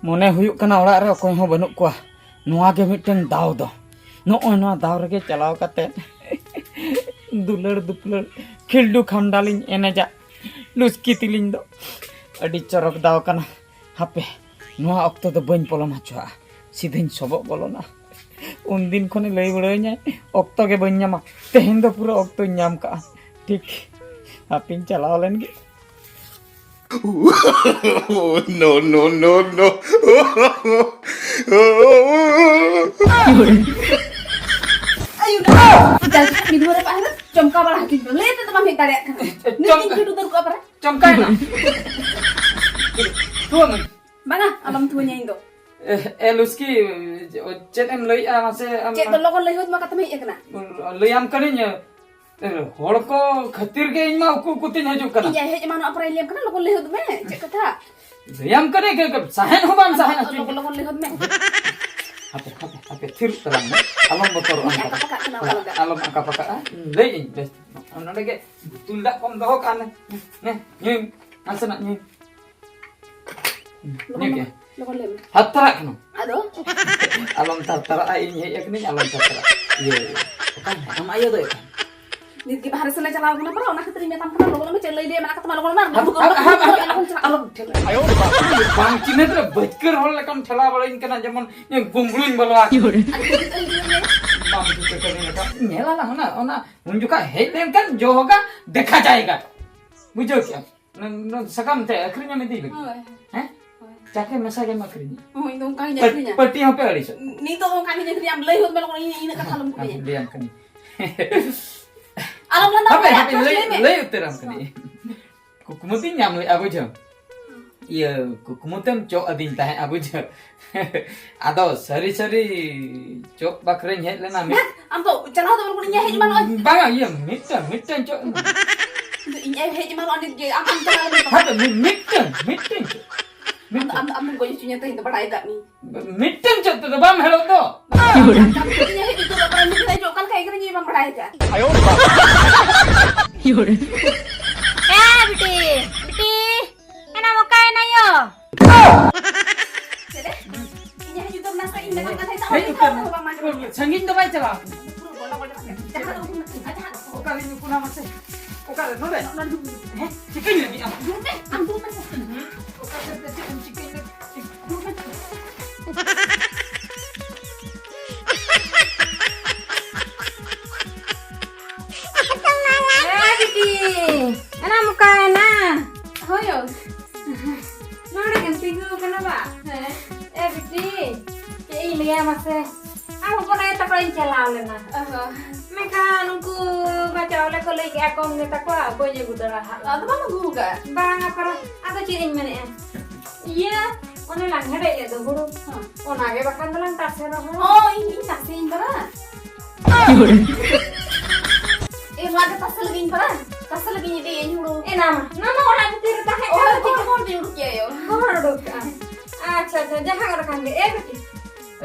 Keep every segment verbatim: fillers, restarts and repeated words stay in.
ᱢᱚᱱᱮ ᱦᱩᱭᱩᱜ ᱠᱟᱱᱟ ᱚᱲᱟᱜ ᱨᱮ ᱚᱠᱚᱭ ᱦᱚᱸ ᱵᱟᱹᱱᱩᱜ ᱠᱚᱣᱟ᱾ ᱱᱚᱣᱟ ᱜᱮ ᱢᱤᱫᱴᱟᱝ ᱫᱟᱣ ᱫᱚ᱾ ᱱᱚᱜᱼᱚᱭ ᱱᱚᱣᱟ ᱫᱟᱣ ᱨᱮᱜᱮ ᱪᱟᱞᱟᱣ ᱠᱟᱛᱮ ᱫᱩᱞᱟᱹᱲ ᱫᱩᱯᱞᱟᱹᱲ ᱠᱷᱤᱞᱰᱩ ᱠᱷᱟᱢᱰᱟ ᱞᱤᱧ ᱮᱱᱮᱡᱟ᱾ ᱞᱩᱥᱠᱤ ᱛᱤᱞᱤᱧ ᱫᱚ ᱟᱹᱰᱤ ᱪᱚᱨᱚᱠ ᱫᱟᱣ ᱠᱟᱱᱟ᱾ ᱦᱟᱯᱮ, ᱱᱚᱣᱟ ᱚᱠᱛᱚ ᱫᱚ ᱵᱟᱹᱧ ᱯᱚᱞᱚᱢ ᱦᱚᱪᱚᱣᱟᱜᱼᱟ᱾ ᱥᱤᱫᱷᱟᱹᱧ ᱥᱚᱵᱚᱜ ᱵᱚᱞᱚᱱᱟ᱾ ᱩᱱᱫᱤᱱ ᱠᱷᱚᱱᱮ ᱞᱟᱹᱭ ᱵᱟᱲᱟᱹᱧᱟᱭ, ᱚᱠᱛᱚ ᱜᱮ ᱵᱟᱹᱧ ᱧᱟᱢᱟ᱾ ᱛᱮᱦᱮᱧ ᱫᱚ ᱯᱩᱨᱟᱹ ᱚᱠᱛᱚᱧ ᱧᱟᱢ ᱠᱟᱜᱼᱟ᱾ ᱴᱷᱤᱠ, ᱦᱟᱯᱮᱧ ᱪᱟᱞᱟᱣ ᱞᱮᱱ ᱜᱮ᱾ No, no, no, no. ᱟᱭᱩ ᱰᱟ, ᱡᱟᱞ ᱠᱟᱛᱮ ᱢᱤᱫ ᱫᱷᱟᱣ ᱨᱟᱯᱟᱜ ᱦᱮᱱᱟ, ᱪᱚᱢᱠᱟᱣ ᱵᱟᱲᱟ ᱦᱚᱪᱚᱧ ᱯᱮ᱾ ᱞᱟᱹᱭ ᱛᱮᱫᱚ ᱵᱟᱢ ᱦᱮᱡ ᱫᱟᱲᱮᱭᱟᱜ ᱠᱟᱱᱟ᱾ ᱪᱚᱢ- ᱱᱤᱛ ᱤᱧ ᱠᱷᱟᱹᱴᱩ ᱩᱛᱟᱹᱨ ᱠᱚᱜᱼᱟ ᱯᱟᱨᱟ᱾ ᱪᱚᱢᱠᱟᱭᱮᱱᱟ᱾ ᱛᱷᱩᱣᱟᱹ ᱢᱮ᱾ ᱵᱟᱝᱟ, ᱟᱞᱚᱢ ᱛᱷᱩᱣᱟᱹᱧᱟ ᱤᱧ ᱫᱚ᱾ ᱮ, ᱮ, ᱞᱩᱥᱠᱤ, ᱪᱮᱫ ᱮᱢ ᱞᱟᱹᱭᱮᱜᱼᱟ ᱢᱟᱥᱮ ᱟᱢ? ᱪᱮᱫ ᱫᱚ ᱞᱚᱜᱚᱱ ᱞᱟᱹᱭ ᱦᱚᱫ ᱢᱟ, ᱠᱟᱛᱷᱟᱢ ᱦᱮᱡ ᱟᱠᱟᱱᱟ᱾ ᱞᱟᱹᱭᱟᱢ ᱠᱟᱹᱱᱟᱹᱧ, ᱮ, ᱦᱚᱲ ᱠᱚ ᱠᱷᱟᱹᱛᱤᱨ ᱜᱮ ᱤᱧ ᱢᱟ ᱩᱠᱩ ᱩᱠᱩ ᱛᱤᱧ ᱦᱤᱡᱩᱜ ᱠᱟᱱᱟ᱾ ᱤᱧ ᱟᱭ ᱦᱮᱡ ᱮᱢᱟᱱᱚᱜᱼᱟ ᱯᱚᱨᱮ ᱞᱟᱹᱭᱟᱢ ᱠᱟᱱᱟ, ᱞᱚᱜᱚᱱ ᱞᱟᱹᱭ ᱦᱚᱫ ᱢᱮ, ᱪᱮᱫ ᱠᱟᱛᱷᱟ? ᱞᱟᱹᱭᱟᱢ ᱠᱟᱹᱱᱟᱹᱧ, ᱥᱟᱦᱮᱫ ᱦᱚᱸ ᱵᱟᱢ ᱥᱟᱦᱮᱫ ᱦᱚᱪᱚᱧ ᱞᱚᱜᱚᱱ, ᱠᱟᱱᱟ᱾ ᱞᱚᱜᱚᱱ ᱞᱟᱹᱭ ᱦᱚᱫ ᱢᱮ᱾ ᱦᱟᱯᱮ, ᱦᱟᱯᱮ, ᱦᱟᱯᱮ, ᱛᱷᱤᱨ ᱩᱛᱟᱹᱨᱚᱜ ᱢᱮ᱾ ᱟᱞᱚᱢ ᱵᱚᱛᱚᱨᱚᱜᱼᱟ ᱤᱧ ᱚᱱᱠᱟ ᱟᱠᱟ ᱫᱚ᱾ ᱯᱟᱠᱟᱜ ᱠᱟᱱᱟ ᱚᱠᱟ ᱞᱮᱠᱟ? ᱟᱞᱚᱢ ᱟᱠᱟ ᱯᱟᱠᱟᱜᱼᱟ᱾ ᱞᱟᱹᱭᱮᱫ ᱟᱹᱧ, ᱵᱮᱥ, ᱱᱚᱰᱮ ᱜᱮ ᱵᱩᱛᱩᱞ ᱫᱟᱜ ᱠᱚᱢ ᱫᱚᱦᱚ ᱠᱟᱜᱼᱟ, ᱱᱮ, ᱱᱮ, ᱧᱩᱭ ᱢᱮ, ᱱᱟᱥᱮᱱᱟᱜ ᱧᱩᱭ ᱢᱮ᱾ ᱞᱚᱜᱚᱱ, ᱧᱩᱭ ᱜᱮ᱾ ᱞᱚᱜᱚᱱ ᱞᱟᱹᱭ ᱢᱮ᱾ ᱦᱟᱛ ᱛᱟᱨᱟᱜ ᱠᱟᱱᱟ᱾ ᱟᱫᱚ? ᱟᱞᱚᱢ ᱛᱟᱨ ᱛᱟᱨᱟᱜᱼᱟ, ᱤᱧ ᱦᱮᱡ ᱟᱠᱟᱱᱟᱹᱧ, ᱟᱞᱚᱢ ᱛᱟᱨ ᱛᱟᱨᱟᱜᱼᱟ᱾ ᱤᱭᱟᱹ, ᱚᱠᱟᱭ ᱱᱟᱭ? ᱟᱢ ᱟᱭᱳ ᱫᱚ ᱚᱠᱟᱭ ᱱᱟᱭ? ᱱᱤᱛ ᱜᱮ ᱵᱟᱦᱨᱮ ᱥᱮᱱ ᱮ ᱪᱟᱞᱟᱣ ᱠᱟᱱᱟ ᱯᱟᱨᱟ, ᱚᱱᱟ ᱠᱷᱟᱹᱛᱤᱨ ᱤᱧ ᱢᱮᱛᱟᱢ ᱠᱟᱱᱟ, ᱞᱚᱜᱚᱱ ᱢᱮ, ᱪᱮᱫ ᱞᱟᱹᱭ ᱞᱟᱹᱭ ᱢᱮᱱᱟᱜ ᱠᱟᱛᱟᱢᱟ, ᱞᱚᱜᱚᱱ ᱢᱮ, ᱟᱨ ᱦᱟᱯ, ᱦᱟᱯ, ᱦᱟᱯ, ᱞᱚᱜᱚᱱ ᱪᱟᱞᱟᱜ ᱟᱞᱚᱢ ᱴᱷᱮᱞᱟ᱾ ᱟᱭᱳ, ᱵᱟᱝ ᱪᱤᱱᱦᱟᱹ ᱨᱮ ᱵᱟᱹᱪᱠᱟᱹᱨ ᱦᱚᱲ ᱞᱮᱠᱟᱢ ᱴᱷᱮᱞᱟᱣ ᱵᱟᱲᱟᱧ ᱠᱟᱱᱟ, ᱡᱮᱢᱚᱱ ᱤᱧ ᱜᱩᱢᱵᱽᱲᱩᱧ ᱵᱚᱞᱚ ᱟᱠᱟᱱᱟ᱾ ᱟᱨ ᱪᱮᱫ ᱞᱟᱹᱭ ᱞᱟᱹᱭ ᱢᱮ? ᱵᱟᱢ ᱴᱷᱤᱠᱟᱹ ᱠᱟᱹᱫᱤᱧ ᱞᱮᱠᱟ᱾ ᱧᱮᱞ ᱟᱞᱟᱝ ᱦᱩᱱᱟᱹᱝ, ᱚᱱᱟ ᱩᱱ ᱡᱚᱠᱷᱟ ᱦᱮᱡ ᱞᱮᱱᱠᱷᱟᱱ ᱡᱚ ᱦᱳᱜᱟ ᱫᱮᱠᱷᱟ ᱡᱟᱭᱮᱜᱟ᱾ ᱵᱩᱡᱷᱟᱹᱣ ᱠᱮᱜᱼᱟᱢ? ᱱᱚ-, ᱱᱚ-, ᱥᱟᱠᱟᱢ ᱛᱮ ᱟᱹᱠᱷᱨᱤᱧ ᱮᱢ ᱤᱫᱤ ᱞᱟᱹᱜᱤᱫ? ᱦᱳᱭ᱾ ᱦᱮᱸ? ᱪᱟᱠᱮ ᱢᱮᱥᱟ ᱜᱮᱢ ᱟᱹᱠᱷᱨᱤᱧᱟ? ᱦᱳᱭ, ᱤᱧ ᱫᱚ ᱚᱱᱠᱟ ᱜᱤᱧ ᱯᱟᱹ-, ᱟᱹᱠᱷᱨᱤᱧᱟ᱾ ᱯᱟᱹᱴᱤ ᱦᱚᱸᱯᱮ ᱟᱹᱲᱤᱥᱚᱜ? ᱱᱤᱛᱚᱜ ᱫᱚ ᱚᱱᱠᱟ ᱜᱤᱧ ᱟᱹᱠᱷᱨᱤᱧᱟ, ᱟᱢ ᱞᱟᱹᱭ ᱦᱚᱫ ᱢᱮ ᱞᱚᱜᱚᱱ, ᱤᱧ ᱤᱱᱟᱹᱜ ᱠᱟᱛᱷᱟ ᱟᱞᱚᱢ ᱠᱩᱞᱤᱧᱟ᱾ ᱞᱟᱹᱭᱟᱢ ᱠᱟᱹᱱᱟᱹᱧ᱾ ᱟᱞᱚᱢ ᱞᱟᱸᱫᱟ ᱦᱟᱯᱮ, ᱵᱟᱲᱟᱭᱟ, ᱦᱟᱯᱮ, ᱢᱟ ᱞᱟᱹᱭ, ᱞᱟᱹᱭ ᱢᱮ᱾ ᱞᱟᱹᱭ ᱩᱛᱟᱹᱨᱟᱢ ᱠᱟᱹᱱᱟᱹᱧ᱾ ᱠᱩᱠᱢᱩ ᱛᱤᱧ ᱧᱟᱢ ᱞᱮᱜᱼᱟ, ᱵᱩᱡᱷᱟᱹᱣ᱾ ᱤᱭᱟᱹ, ᱠᱩᱠᱢᱩ ᱛᱮᱢ ᱪᱚᱜ ᱟᱹᱫᱤᱧ ᱛᱟᱦᱮᱸᱜᱼᱟ, ᱵᱩᱡᱷᱟᱹᱣ᱾ ᱟᱫᱚ ᱥᱟᱹᱨᱤ ᱥᱟᱹᱨᱤ ᱪᱚᱜ ᱵᱟᱠᱷᱨᱟᱧ ᱦᱮᱡ ᱞᱮᱱᱟ᱾ ᱢᱤᱫ ᱫᱷᱟᱹᱴ, ᱟᱢ ᱫᱚ ᱪᱟᱞᱟᱣ ᱫᱚ ᱵᱟᱹᱱᱩᱜ ᱤᱧᱟ, ᱦᱮᱡ ᱮᱢᱟᱱᱚᱜ ᱟᱹᱧ᱾ ᱵᱟᱝᱟ, ᱤᱭᱟᱹ, ᱢᱤᱫᱴᱟᱝ, ᱢᱤᱫᱴᱟᱝ ᱪᱚᱜ ᱮᱢ᱾ ᱤᱧ ᱫᱚ ᱤᱧ ᱟᱭᱳ ᱦᱮᱡ ᱮᱢᱟᱱᱚᱜᱼᱟ ᱱᱤᱛ ᱜᱮ, ᱟᱢ ᱟᱢ ᱪᱟᱞᱟᱣ ᱞᱮᱱ ᱠᱷᱟᱱ᱾ ᱦᱟᱯᱮ, ᱢᱤ-, ᱢᱤᱫᱴᱟᱝ, ᱢᱤᱫᱴᱟᱝ ᱪᱚᱜ᱾ ᱟᱢ, ᱟᱢ, ᱟᱢ ᱫᱚᱢ ᱜᱚᱡ ᱦᱚᱪᱚᱧᱟ ᱛᱮᱦᱮᱧ ᱫᱚ, ᱵᱟᱲᱟᱭ ᱠᱟᱜ ᱢᱤᱧ᱾ ᱢᱤᱫᱴᱟᱝ ᱪᱮᱫ ᱛᱮᱫᱚ ᱵᱟᱢ ᱦᱮᱲᱚᱜ ᱫᱚ᱾ ᱤᱧ ᱦᱮᱡ ᱩᱛᱟᱹᱨᱚᱜ ᱠᱟᱱᱟ, ᱢᱤᱫ ᱫᱷᱟᱣ ᱦᱤᱡᱩᱜ ᱠᱟᱱ ᱠᱷᱟᱡ ᱮᱠᱫᱚᱢ ᱤᱧ ᱵᱟᱢ ᱵᱟᱲᱟᱭ ᱠᱟᱜ᱾ ᱟᱭᱳ ᱵᱟᱵᱟ᱾ ᱮ ᱵᱤᱴᱤ, ᱵᱤᱴᱤ, ᱮᱱᱟ ᱢᱚᱠᱟᱭᱮᱱᱟ ᱭᱳ? ᱪᱮᱫ ᱨᱮ? ᱤᱧ ᱦᱮᱡ ᱩᱛᱟᱹᱨ ᱱᱟ ᱥᱮ ᱤᱧ ᱢᱮᱛᱟᱢ ᱠᱟᱱ ᱛᱟᱦᱮᱸ ᱥᱮ, ᱦᱮᱡ ᱩᱛᱟᱹᱨ ᱱᱟ᱾ ᱵᱟᱝ ᱟᱸᱡᱚᱢᱚᱜ ᱠᱟᱱᱟ᱾ ᱥᱟᱺᱜᱤᱧ ᱫᱚ ᱵᱟᱭ ᱪᱟᱞᱟᱣ ᱠᱟᱱᱟ᱾ ᱯᱩᱨᱟᱹ ᱵᱚᱞᱚ ᱵᱚᱞᱚ ᱠᱟᱛᱮ᱾ ᱡᱟᱦᱟᱸ ᱨᱮ ᱩᱰᱩᱠ ᱢᱮ, ᱡᱟᱦᱟᱸ ᱨᱮ᱾ ᱚᱠᱟᱨᱮᱧ ᱩᱠᱩᱱᱟ ᱢᱟᱥᱮ? ᱚᱠᱟᱨᱮ? ᱱᱚᱰᱮ? ᱱᱚᱰᱮ ᱩᱰᱩᱠ ᱢᱮ᱾ ᱦᱮᱸ? ᱪᱤᱠᱟᱹᱧ ᱞᱟᱹᱜᱤᱫ ᱟᱢ? ᱩᱰᱩᱠ ᱢᱮ, ᱟᱢ ᱩᱰᱩᱠ ᱢᱮ᱾ ᱦᱩᱸ? ᱚᱠᱟ ᱥᱮᱫ ᱛᱮ ᱪᱮᱫ ᱮᱢ ᱪᱤᱠᱟᱹᱧ ᱞᱟᱹᱜᱤᱫ? ᱩᱰᱩᱠ ᱢᱮ᱾ ᱮ ᱵᱤᱴᱤ, ᱮᱱᱟᱢ ᱚᱠᱟᱭᱮᱱᱟ? ᱦᱳᱭ ᱭᱳ᱾ ᱱᱚᱰᱮ ᱜᱮᱢ ᱛᱤᱸᱜᱩ ᱟᱠᱟᱱᱟ ᱵᱟ? ᱦᱮᱸ᱾ ᱮ ᱵᱤᱴᱤ, ᱪᱮᱫ ᱤᱧ ᱞᱟᱹᱭᱟ ᱢᱟᱥᱮ? ᱟᱢ ᱦᱚᱯᱚᱱ ᱟᱭᱳ ᱛᱟᱠᱚ ᱤᱧ ᱪᱟᱞᱟᱣ ᱞᱮᱱᱟ᱾ ᱚ ᱦᱚᱸ᱾ ᱢᱮᱱᱠᱷᱟᱱ ᱩᱱᱠᱩ ᱵᱟᱪᱟᱣ ᱞᱮ ᱠᱚ ᱞᱟᱹᱭ ᱠᱮᱜᱼᱟ ᱠᱚᱢ ᱜᱮᱛᱟ ᱠᱚᱣᱟ, ᱵᱟᱹᱧ ᱟᱹᱜᱩ ᱫᱟᱲᱮ ᱟᱠᱟᱫ ᱟᱫᱚ ᱠᱚᱣᱟ᱾ ᱵᱟᱢ ᱟᱹᱜᱩ ᱟᱠᱟᱫᱼᱟ? ᱵᱟᱝᱟ ᱯᱟᱨᱟ᱾ ᱟᱫᱚ ᱪᱮᱫ ᱤᱧ ᱢᱮᱱᱮᱫᱼᱟ? ᱤᱭᱟᱹ, ᱚᱱᱮ ᱞᱟᱝ ᱦᱮᱰᱮᱡ ᱞᱮᱫ ᱫᱚ ᱦᱩᱲᱩ᱾ ᱦᱚᱸ᱾ ᱚᱱᱟ ᱜᱮ ᱵᱟᱠᱷᱟᱱ ᱫᱚᱞᱟᱝ ᱛᱟᱥᱮ ᱨᱚᱦᱚᱲᱟ᱾ ᱚ, ᱤᱧ, ᱤᱧ ᱛᱟᱥᱮᱭᱟᱹᱧ ᱯᱟᱨᱟ᱾ ᱮ, ᱱᱚᱣᱟ ᱜᱮ ᱛᱟᱥᱮ ᱞᱟᱹᱜᱤᱫ ᱤᱧ ᱯᱟᱨᱟ᱾ ᱛᱟᱥᱮ ᱞᱟᱹᱜᱤᱫ ᱤᱧ ᱤᱫᱤᱭᱟᱹᱧ ᱦᱩᱲᱩ᱾ ᱮ, ᱱᱟ ᱢᱟ, ᱱᱟ ᱢᱟ ᱚᱲᱟᱜ ᱵᱷᱤᱛᱤᱨ ᱨᱮ ᱛᱟᱦᱮᱸ ᱚ, ᱠᱟᱱᱟ᱾ ᱪᱮᱫ ᱦᱚᱲ ᱫᱚᱧ ᱩᱰᱩᱠ ᱠᱮᱭᱟ ᱭᱳ? ᱦᱚᱲ ᱩᱰᱩᱠ ᱠᱟᱜᱼᱟ᱾ ᱟᱪᱪᱷᱟ, ᱟᱪᱪᱷᱟ, ᱡᱟᱦᱟᱸ ᱠᱟᱱ ᱜᱮ᱾ ᱮ ᱵᱤᱴᱤ,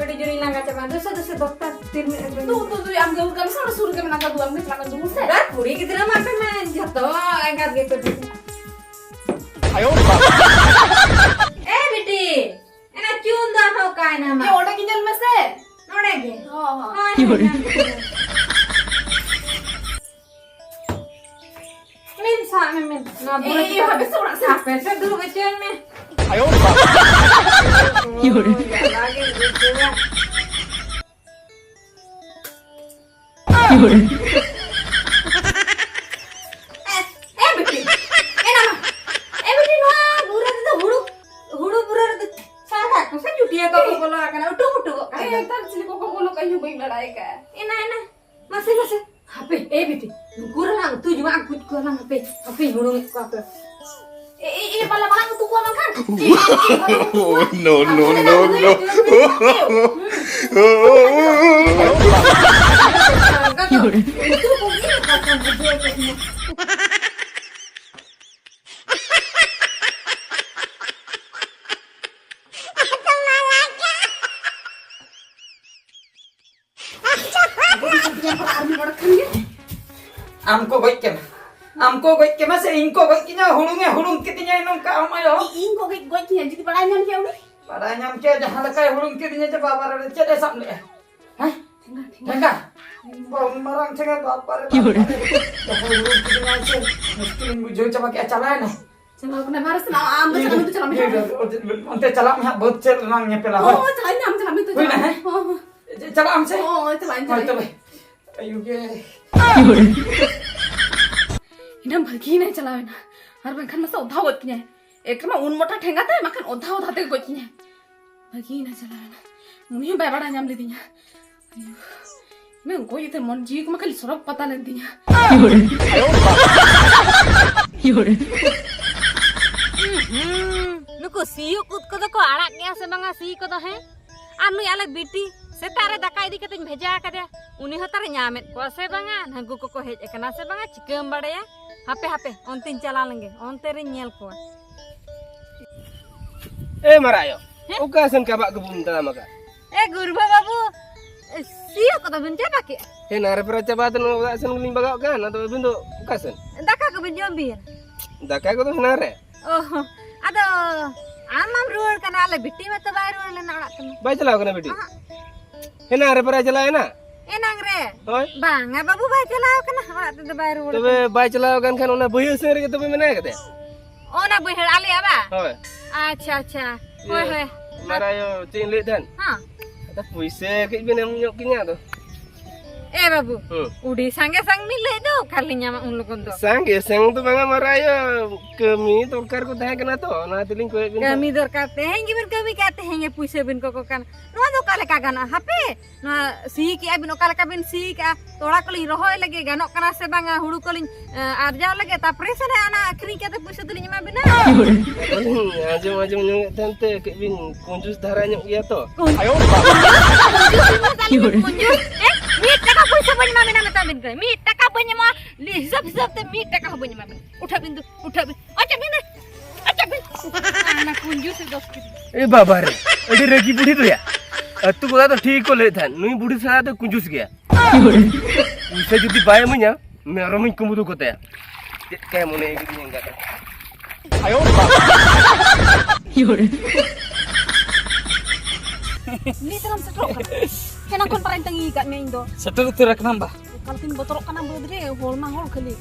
ᱟᱹᱰᱤ ᱡᱳᱨᱤᱧ ᱞᱟᱸᱜᱟ ᱪᱟᱵᱟ᱾ ᱫᱩᱥᱮ, ᱫᱩᱥᱮ ᱫᱚᱠᱛᱟ ᱛᱤᱨᱢᱤ ᱟᱹᱜᱩ᱾ ᱫᱩ, ᱫᱩ, ᱫᱩ, ᱟᱢ ᱜᱮ ᱩᱱᱠᱩ ᱥᱩᱨ, ᱥᱩᱨ ᱜᱮ ᱢᱮᱱᱟᱜ ᱠᱚᱣᱟ, ᱫᱩ, ᱟᱢ ᱜᱮ ᱪᱟᱞᱟᱜ ᱢᱮ, ᱫᱩ ᱥᱮ᱾ ᱫᱟ, ᱠᱩᱲᱤ ᱜᱤᱫᱽᱨᱟᱹ ᱢᱟ ᱟᱯᱮ ᱢᱟ ᱡᱷᱚᱛᱚ ᱮᱸᱜᱟᱛ ᱜᱮᱯᱮ ᱵᱩᱡᱷᱟᱹᱣᱟ᱾ ᱟᱭᱳ ᱵᱟᱵᱟ᱾ ᱮ ᱵᱤᱴᱤ, ᱮᱱᱟ ᱪᱩᱱ ᱫᱚ ᱟᱨᱦᱚᱸ ᱚᱠᱟᱭᱮᱱᱟ ᱢᱟ? ᱮ, ᱚᱸᱰᱮ ᱜᱮ ᱧᱮᱞ ᱢᱮᱥᱮ᱾ ᱱᱚᱰᱮ ᱜᱮ? ᱦᱚᱸ, ᱦᱚᱸ᱾ ᱦᱳᱭ, ᱦᱳᱭ, ᱧᱟᱢ ᱠᱮᱫᱟᱹᱧ᱾ ᱢᱮᱱ ᱥᱟᱵ ᱢᱮ, ᱢᱮᱱ᱾ ᱱᱚᱣᱟ ᱮ, ᱵᱩᱨᱩ ᱮ, ᱪᱮᱛᱟᱱ ᱦᱟᱯᱮ ᱥᱮ ᱚᱲᱟᱜ ᱥᱮᱫ᱾ ᱦᱟᱯᱮ ᱥᱮ ᱫᱩᱲᱩᱵ ᱦᱚᱪᱚᱭ ᱢᱮ᱾ ᱟᱭᱳ ᱵᱟᱵᱟ᱾ ᱡᱟᱞᱟ ᱜᱮ ᱵᱩᱡᱷᱟᱹᱣᱟ᱾ ᱮ, ᱮ ᱵᱤᱴᱤ, ᱮ ᱱᱟᱱᱟ, ᱮ ᱵᱤᱴᱤ, ᱱᱚᱣᱟ ᱵᱩᱨᱩ ᱨᱮᱫᱚ ᱦᱩᱲᱩ, ᱦᱩᱲᱩ ᱵᱩᱨᱩ ᱨᱮᱫᱚ ᱥᱟᱜᱟ ᱠᱚ ᱥᱮ ᱪᱩᱴᱤᱭᱟᱹ ᱠᱚᱠᱚ ᱵᱚᱞᱚ ᱟᱠᱟᱱᱟ, ᱩᱴᱩ ᱩᱴᱩ ᱜᱚᱜ ᱠᱟᱱᱟ᱾ ᱮ, ᱛᱟᱨ ᱪᱤᱞᱤ ᱠᱚᱠᱚ ᱵᱚᱞᱚ ᱠᱟᱱᱟ, ᱤᱧ ᱦᱚᱸ ᱵᱟᱹᱧ ᱵᱟᱲᱟᱭ ᱟᱠᱟᱫᱼᱟ᱾ ᱮᱱᱟ, ᱮᱱᱟ, ᱢᱟᱥᱮ, ᱢᱟᱥᱮ, ᱦᱟᱯᱮ, ᱮ ᱵᱤᱴᱤ, ᱱᱩᱠᱩ ᱨᱮᱱᱟᱜ ᱩᱛᱩ ᱡᱚᱢᱟᱜ ᱠᱩᱪ ᱠᱚᱣᱟ ᱞᱟᱝ, ᱦᱟᱯᱮ, ᱦᱟᱯᱮᱧ ᱦᱩᱲᱩᱝ ᱮᱫ ᱠᱚᱣᱟ ᱦᱟᱯᱮ᱾ ᱮ, ᱮ, ᱮ, ᱵᱟᱞᱟ, ᱵᱟᱞᱟ ᱩᱛᱩ ᱠᱚᱣᱟ ᱵᱟᱝᱠᱷᱟᱱ᱾ ᱮ, ᱮ, ᱮ, ᱵᱟᱞᱟ ᱩᱛᱩ ᱠᱚᱣᱟ᱾ No, no, no, no. ᱩᱛᱩ ᱠᱚᱜᱮ ᱵᱟᱠᱚ ᱵᱩᱡᱷᱟᱹᱣ ᱠᱮᱫ ᱢᱮ᱾ ᱧᱟᱢ ᱵᱟᱲᱟ ᱟᱨ ᱢᱤᱫ ᱦᱚᱲ ᱠᱷᱟᱱ ᱜᱮ᱾ ᱟᱢ ᱠᱚ ᱜᱚᱡ ᱠᱮᱢᱟ, ᱟᱢ ᱠᱚ ᱜᱚᱡ ᱠᱮᱢᱟ ᱥᱮ ᱤᱧ ᱠᱚ ᱜᱚᱡ ᱠᱤᱧᱟ? ᱦᱩᱲᱩᱝ ᱮ ᱦᱩᱲᱩᱝ ᱠᱤᱫᱤᱧᱟᱭ ᱱᱚᱝᱠᱟ ᱟᱢ ᱟᱭᱳ᱾ ᱤ-, ᱤᱧ ᱠᱚ ᱜᱚᱡ, ᱜᱚᱡ ᱠᱤᱧᱟ ᱡᱩᱫᱤ ᱵᱟᱲᱟᱭ ᱧᱟᱢ ᱠᱮᱭᱟ ᱩᱱᱤ᱾ ᱵᱟᱲᱟᱭ ᱧᱟᱢ ᱠᱮᱭᱟ ᱡᱟᱦᱟᱸ ᱞᱮᱠᱟᱭ ᱦᱩᱲᱩᱝ ᱠᱤᱫᱤᱧᱟ ᱡᱮ ᱵᱟᱵᱟ ᱨᱮ ᱪᱮᱫ ᱮ ᱥᱟᱵ ᱞᱮᱜᱼᱟ? ᱦᱮᱸ? ᱴᱷᱮᱸᱜᱟ, ᱴᱷᱮᱸᱜᱟ᱾ ᱴᱷᱮᱸᱜᱟ? ᱵᱟᱵᱟ ᱢᱟᱨᱟᱝ ᱴᱷᱮᱸᱜᱟ ᱵᱟᱵᱟ ᱨᱮ ᱵᱟᱵᱟ ᱨᱮ᱾ ᱡᱟᱦᱟᱸᱭ ᱦᱩᱲᱩᱝ ᱠᱤᱫᱤᱧᱟᱭ ᱥᱮ ᱢᱩᱥᱠᱤᱞᱤᱧ ᱵᱩᱡᱷᱟᱹᱣ ᱪᱟᱵᱟ ᱠᱮᱜᱼᱟ, ᱪᱟᱞᱟᱣᱮᱱᱟᱭ᱾ ᱪᱟᱞᱟᱣ ᱠᱟᱱᱟ ᱵᱟᱨᱦᱮ ᱥᱮᱱ, ᱟᱢ ᱫᱚ ᱪᱟᱞᱟᱜ ᱢᱮ, ᱪᱟᱞᱟᱜ ᱢᱮ, ᱪᱟᱞᱟᱜ ᱢᱮ᱾ ᱚᱱᱛᱮ ᱪᱟᱞᱟᱜ ᱢᱮ ᱦᱟᱸᱜ, ᱵᱟᱹᱫᱽ ᱥᱮᱫ ᱨᱮᱞᱟᱝ ᱧᱮᱯᱮᱞᱟ, ᱦᱳᱭ᱾ ᱦᱳᱭ, ᱪᱟᱞᱟᱜ ᱤᱧ, ᱟᱢ ᱪᱟᱞᱟᱜ ᱢᱮ, ᱦᱩᱭᱱᱟ, ᱪᱟᱞᱟᱜ ᱢᱮ᱾ ᱦᱮᱸ? ᱦᱳᱭ, ᱦᱳᱭ᱾ ᱪᱟᱞᱟᱜ ᱟᱢ ᱥᱮ? ᱦᱳᱭ, ᱦᱳᱭ, ᱪᱟᱞᱟᱜ ᱤᱧ, ᱦᱳᱭ, ᱪᱟᱞᱟᱜ ᱤᱧ᱾ ᱛᱚᱵᱮ᱾ ᱟᱭᱩ ᱜᱮ᱾ ᱮᱱᱟᱝ ᱵᱷᱟᱹᱜᱤᱭᱮᱱᱟᱭ ᱪᱟᱞᱟᱣᱮᱱᱟ, ᱟᱨ ᱵᱟᱝᱠᱷᱟᱱ ᱢᱟᱥᱮ ᱚᱫᱷᱟ ᱜᱚᱫ ᱠᱤᱧᱟᱭ᱾ ᱮᱠ ᱢᱟ ᱩᱱ ᱢᱚᱴᱟ ᱴᱷᱮᱸᱜᱟ ᱛᱟᱭ, ᱵᱟᱠᱷᱟᱱ ᱚᱫᱷᱟ ᱚᱫᱷᱟ ᱛᱮᱜᱮ ᱜᱚᱡ ᱠᱤᱧᱟᱭ᱾ ᱵᱷᱟᱹᱜᱤᱭᱮᱱᱟ ᱪᱟᱞᱟᱣᱮᱱᱟ, ᱩᱱᱤ ᱦᱚᱸ ᱵᱟᱭ ᱵᱟᱲᱟᱭ ᱧᱟᱢ ᱞᱤᱫᱤᱧᱟ᱾ ᱟᱭᱳ, ᱤᱱᱟᱹ ᱜᱚᱡ ᱩᱛᱟᱹᱨ ᱢᱚᱱ ᱡᱤᱣᱤ ᱠᱚᱢᱟ ᱠᱷᱟᱹᱞᱤ ᱥᱚᱨᱚᱜ ᱯᱟᱛᱟ ᱞᱮᱱ ᱛᱤᱧᱟ᱾ ᱦᱩᱸ, ᱱᱩᱠᱩ ᱥᱤᱭᱳᱜ ᱠᱩᱫ ᱠᱚᱫᱚ ᱠᱚ ᱟᱲᱟᱜ ᱜᱮᱭᱟ ᱥᱮ ᱵᱟᱝᱟ ᱥᱤ ᱠᱚᱫᱚ, ᱦᱮᱸ? ᱟᱨ ᱱᱩᱭ ᱟᱞᱮ ᱵᱤᱴᱤ ᱥᱮᱛᱟᱜ ᱨᱮ ᱫᱟᱠᱟ ᱤᱫᱤ ᱠᱟᱛᱮᱧ ᱵᱷᱮᱡᱟ ᱟᱠᱟᱫᱮᱭᱟ, ᱩᱱᱤ ᱦᱚᱸ ᱛᱟᱨᱮ ᱧᱟᱢᱮᱫ ᱠᱚᱣᱟ ᱥᱮ ᱵᱟᱝᱟ, ᱱᱟᱹᱜᱩ ᱠᱚᱠᱚ ᱦᱮᱡ ᱟᱠᱟᱱᱟ ᱥᱮ ᱵᱟᱝᱟ, ᱪᱤᱠᱟᱹᱢ ᱵᱟᱲᱟᱭᱟ? ᱦᱟᱯᱮ, ᱦᱟᱯᱮ, ᱚᱱᱛᱮᱧ ᱪᱟᱞᱟᱣ ᱞᱮᱱᱜᱮ, ᱚᱱᱛᱮ ᱨᱮᱧ ᱧᱮᱞ ᱠᱚᱣᱟ᱾ ᱮ ᱢᱟᱨᱟᱭᱚ, ᱦᱮᱸ? ᱚᱠᱟ ᱥᱮᱱ ᱠᱟᱵᱟᱜ ᱠᱚᱵᱚᱱ ᱛᱟᱲᱟᱢ ᱟᱠᱟᱫ? ᱮ ᱜᱩᱨᱵᱷᱟ ᱵᱟᱹᱵᱩ, ᱮ, ᱥᱤᱭᱳᱜ ᱠᱚᱫᱚ ᱵᱤᱱ ᱪᱟᱵᱟ ᱠᱮᱜᱼᱟ? ᱦᱮᱸ, ᱱᱟᱨᱮ ᱯᱮᱨᱟ ᱪᱟᱵᱟ ᱛᱮ ᱱᱚᱣᱟ ᱚᱲᱟᱜ ᱥᱮᱱ ᱜᱮᱞᱤᱧ ᱵᱟᱜᱟᱣ ᱠᱟᱱ, ᱟᱫᱚ ᱟᱹᱵᱤᱱ ᱫᱚ ᱚᱠᱟ ᱥᱮᱱ? ᱫᱟᱠᱟ ᱠᱚᱵᱤᱱ ᱡᱚᱢ ᱵᱤᱱ? ᱫᱟᱠᱟ ᱠᱚᱫᱚ ᱦᱮᱱᱟᱝ ᱨᱮ᱾ ᱚ, ᱟᱫᱚ ᱟᱢ ᱢᱟᱢ ᱨᱩᱣᱟᱹᱲ ᱠᱟᱱᱟ, ᱟᱞᱮ ᱵᱤᱴᱤ ᱢᱟᱛᱚ ᱵᱟᱭ ᱨᱩᱣᱟᱹᱲ ᱞᱮᱱᱟ ᱚᱲᱟᱜ ᱛᱮᱢᱟ᱾ ᱵᱟᱭ ᱪᱟᱞᱟᱣ ᱠᱟᱱᱟ ᱵᱤᱴᱤ? ᱚᱦᱚᱸᱜ᱾ ᱦᱮᱱᱟᱝ ᱨᱮ ᱯᱟᱨᱟ ᱪᱟᱞᱟᱣ ᱮᱱᱟ? ᱮᱱᱟᱝ ᱨᱮ? ᱦᱳᱭ᱾ ᱵᱟᱝᱟ ᱵᱟᱹᱵᱩ, ᱵᱟᱭ ᱪᱟᱞᱟᱣ ᱠᱟᱱᱟ, ᱚᱲᱟᱜ ᱛᱮᱫᱚ ᱵᱟᱭ ᱨᱩᱣᱟᱹᱲ ᱛᱚᱵᱮ ᱠᱟᱱᱟ᱾ ᱵᱟᱭ ᱪᱟᱞᱟᱣ ᱠᱟᱱ ᱠᱷᱟᱱ ᱚᱱᱟ ᱵᱟᱹᱭᱦᱟᱹᱲ ᱥᱮᱱ ᱨᱮᱜᱮ ᱛᱚᱵᱮ ᱢᱮᱱᱟᱭ ᱠᱟᱫᱮᱭᱟ? ᱚᱱᱟ ᱵᱟᱹᱭᱦᱟᱹᱲ ᱟᱞᱮᱭᱟᱜ ᱵᱟ? ᱦᱳᱭ᱾ ᱟᱪᱪᱷᱟ, ᱟᱪᱪᱷᱟ᱾ ᱦᱳᱭ, ᱤᱭᱟᱹ, ᱦᱳᱭ᱾ ᱢᱟᱨᱟᱭᱳ, ᱪᱮᱫ ᱤᱧ ᱞᱟᱹᱭᱮᱫ ᱛᱟᱦᱮᱸᱫ? ᱦᱮᱸ᱾ ᱟᱫᱚ ᱯᱩᱭᱥᱟᱹ ᱠᱟᱹᱡ ᱵᱮᱱ ᱮᱢ ᱧᱚᱜ ᱠᱤᱧᱟ ᱟᱫᱚ᱾ ᱮ ᱵᱟᱹᱵᱩ, ᱦᱩᱸ᱾ ᱩᱰᱤ ᱥᱟᱸᱜᱮ ᱥᱟᱝ ᱢᱤᱫ ᱞᱟᱹᱭ ᱫᱚ, ᱚᱠᱟ ᱨᱮᱞᱤᱧ ᱧᱟᱢᱟ ᱩᱱ ᱞᱚᱜᱚᱱ ᱫᱚ? ᱥᱟᱸᱜᱮ ᱥᱟᱝ ᱫᱚ ᱵᱟᱝᱟ ᱢᱟᱨᱟᱭᱳ, ᱠᱟᱹᱢᱤ ᱫᱚᱨᱠᱟᱨ ᱠᱚ ᱛᱟᱦᱮᱸ ᱠᱟᱱᱟ ᱛᱚ, ᱚᱱᱟ ᱛᱮᱞᱤᱧ ᱠᱚᱭᱮᱫ ᱵᱮᱱ ᱛᱟᱦᱮᱸᱫ᱾ ᱠᱟᱹᱢᱤ ᱫᱚᱨᱠᱟᱨ, ᱛᱮᱦᱮᱧ ᱜᱮᱵᱮᱱ ᱠᱟᱹᱢᱤ ᱠᱟᱜᱼᱟ, ᱛᱮᱦᱮᱧ ᱜᱮ ᱯᱩᱭᱥᱟᱹ ᱵᱮᱱ ᱠᱚᱠᱚ ᱠᱟᱱᱟ᱾ ᱱᱚᱣᱟ ᱫᱚ ᱚᱠᱟ ᱞᱮᱠᱟ ᱜᱟᱱᱚᱜᱼᱟ? ᱦᱟᱯᱮ, ᱱᱚᱣᱟ ᱥᱤ ᱠᱮᱜᱼᱟ ᱵᱤᱱ, ᱚᱠᱟ ᱞᱮᱠᱟ ᱵᱤᱱ ᱥᱤ ᱠᱮᱜᱼᱟ? ᱛᱚᱲᱟ ᱠᱚᱞᱤᱧ ᱨᱚᱦᱚᱭ ᱞᱟᱹᱜᱤᱫ, ᱜᱟᱱᱚᱜ ᱠᱟᱱᱟ ᱥᱮ ᱵᱟᱝᱟ, ᱦᱩᱲᱩ ᱠᱚᱞᱤᱧ, ᱮ, ᱟᱨᱡᱟᱣ ᱞᱟᱹᱜᱤᱫ, ᱛᱟᱨᱯᱚᱨᱮ ᱥᱮ ᱱᱟᱦᱟᱜ ᱚᱱᱟ ᱟᱹᱠᱷᱨᱤᱧ ᱠᱟᱛᱮ ᱯᱩᱭᱥᱟᱹ ᱫᱚᱞᱤᱧ ᱮᱢᱟ ᱵᱤᱱᱟ᱾ ᱟᱸᱡᱚᱢ ᱟᱸᱡᱚᱢ ᱧᱚᱜᱮᱫ ᱛᱟᱦᱮᱱ ᱛᱮ ᱠᱟᱹᱡ ᱵᱤᱱ ᱠᱩᱧᱡᱩᱥ ᱫᱷᱟᱨᱟ ᱧᱚᱜ ᱜᱮᱭᱟ ᱛᱚ᱾ ᱠᱩᱧᱡᱩᱥ ᱫᱚ ᱛᱟᱦᱞᱮ ᱵᱤᱱ ᱠᱩᱧᱡᱩᱥ? ᱮ, ᱢᱤᱫ ᱴᱟᱠᱟ ᱯᱩᱭᱥᱟᱹ ᱵᱟᱹᱧ ᱮᱢᱟ ᱵᱤᱱᱟ, ᱢᱮᱛᱟ ᱵᱤᱱ ᱠᱟᱹᱱᱟᱹᱧ, ᱢᱤᱫ ᱴᱟᱠᱟ ᱵᱟᱹᱧ ᱮᱢᱚᱜᱼᱟ, ᱦᱤᱥᱟᱹᱵ ᱦᱤᱥᱟᱹᱵ ᱛᱮ ᱢᱤᱫ ᱴᱟᱠᱟ ᱦᱚᱸ ᱵᱟᱹᱧ ᱮᱢᱟ ᱵᱤᱱᱟ᱾ ᱩᱴᱷᱟᱹᱜ ᱵᱤᱱ ᱫᱩ, ᱩᱴᱷᱟᱹᱜ ᱵᱤᱱ, ᱚᱪᱚᱜ ᱵᱤᱱ ᱫᱩ, ᱚᱪᱚᱜ ᱵᱤᱱ᱾ ᱚᱱᱟ ᱠᱩᱧᱡᱩᱥ ᱫᱚᱥ ᱠᱤᱞᱳ᱾ ᱮ ᱵᱟᱵᱟ ᱨᱮ, ᱟᱹᱰᱤ ᱨᱟᱹᱜᱤ ᱵᱩᱰᱷᱤ ᱫᱚᱭᱟ᱾ ᱟᱹᱛᱩ ᱠᱚᱲᱟ ᱫᱚ ᱴᱷᱤᱠ ᱜᱮᱠᱚ ᱞᱟᱹᱭᱮᱫ ᱛᱟᱦᱮᱸᱫ, ᱱᱩᱭ ᱵᱩᱰᱷᱤ ᱥᱟᱞᱟ ᱫᱚ ᱠᱩᱧᱡᱩᱥ ᱜᱮᱭᱟ᱾ ᱯᱩᱭᱥᱟᱹ ᱡᱩᱫᱤ ᱵᱟᱭ ᱤᱢᱟᱹᱧᱟ, ᱢᱮᱨᱚᱢᱤᱧ ᱠᱩᱢᱵᱽᱲᱩ ᱠᱚᱛᱟᱭᱟ᱾ ᱪᱮᱫ ᱠᱟᱭ ᱢᱚᱱᱮ ᱠᱤᱫᱤᱧᱟ ᱮᱸᱜᱟᱛ? ᱱᱤᱛ ᱨᱮᱢ ᱥᱮᱴᱮᱨᱚᱜ ᱠᱟᱱᱟ? ᱦᱮᱱᱟᱝ ᱠᱷᱚᱱ ᱯᱟᱨᱟᱧ ᱛᱟᱺᱜᱤ ᱟᱠᱟᱫ ᱢᱮᱭᱟ ᱤᱧ ᱫᱚ᱾ ᱥᱮᱴᱮᱨ ᱩᱛᱟᱹᱨ ᱟᱠᱟᱱᱟᱢ ᱵᱟ? ᱮᱠᱟᱞ ᱛᱤᱧ ᱵᱚᱛᱚᱨᱚᱜ ᱠᱟᱱᱟ ᱵᱟᱹᱫᱽ ᱨᱮ, ᱦᱚᱲ ᱢᱟ ᱦᱚᱲ ᱠᱷᱟᱹᱞᱤ᱾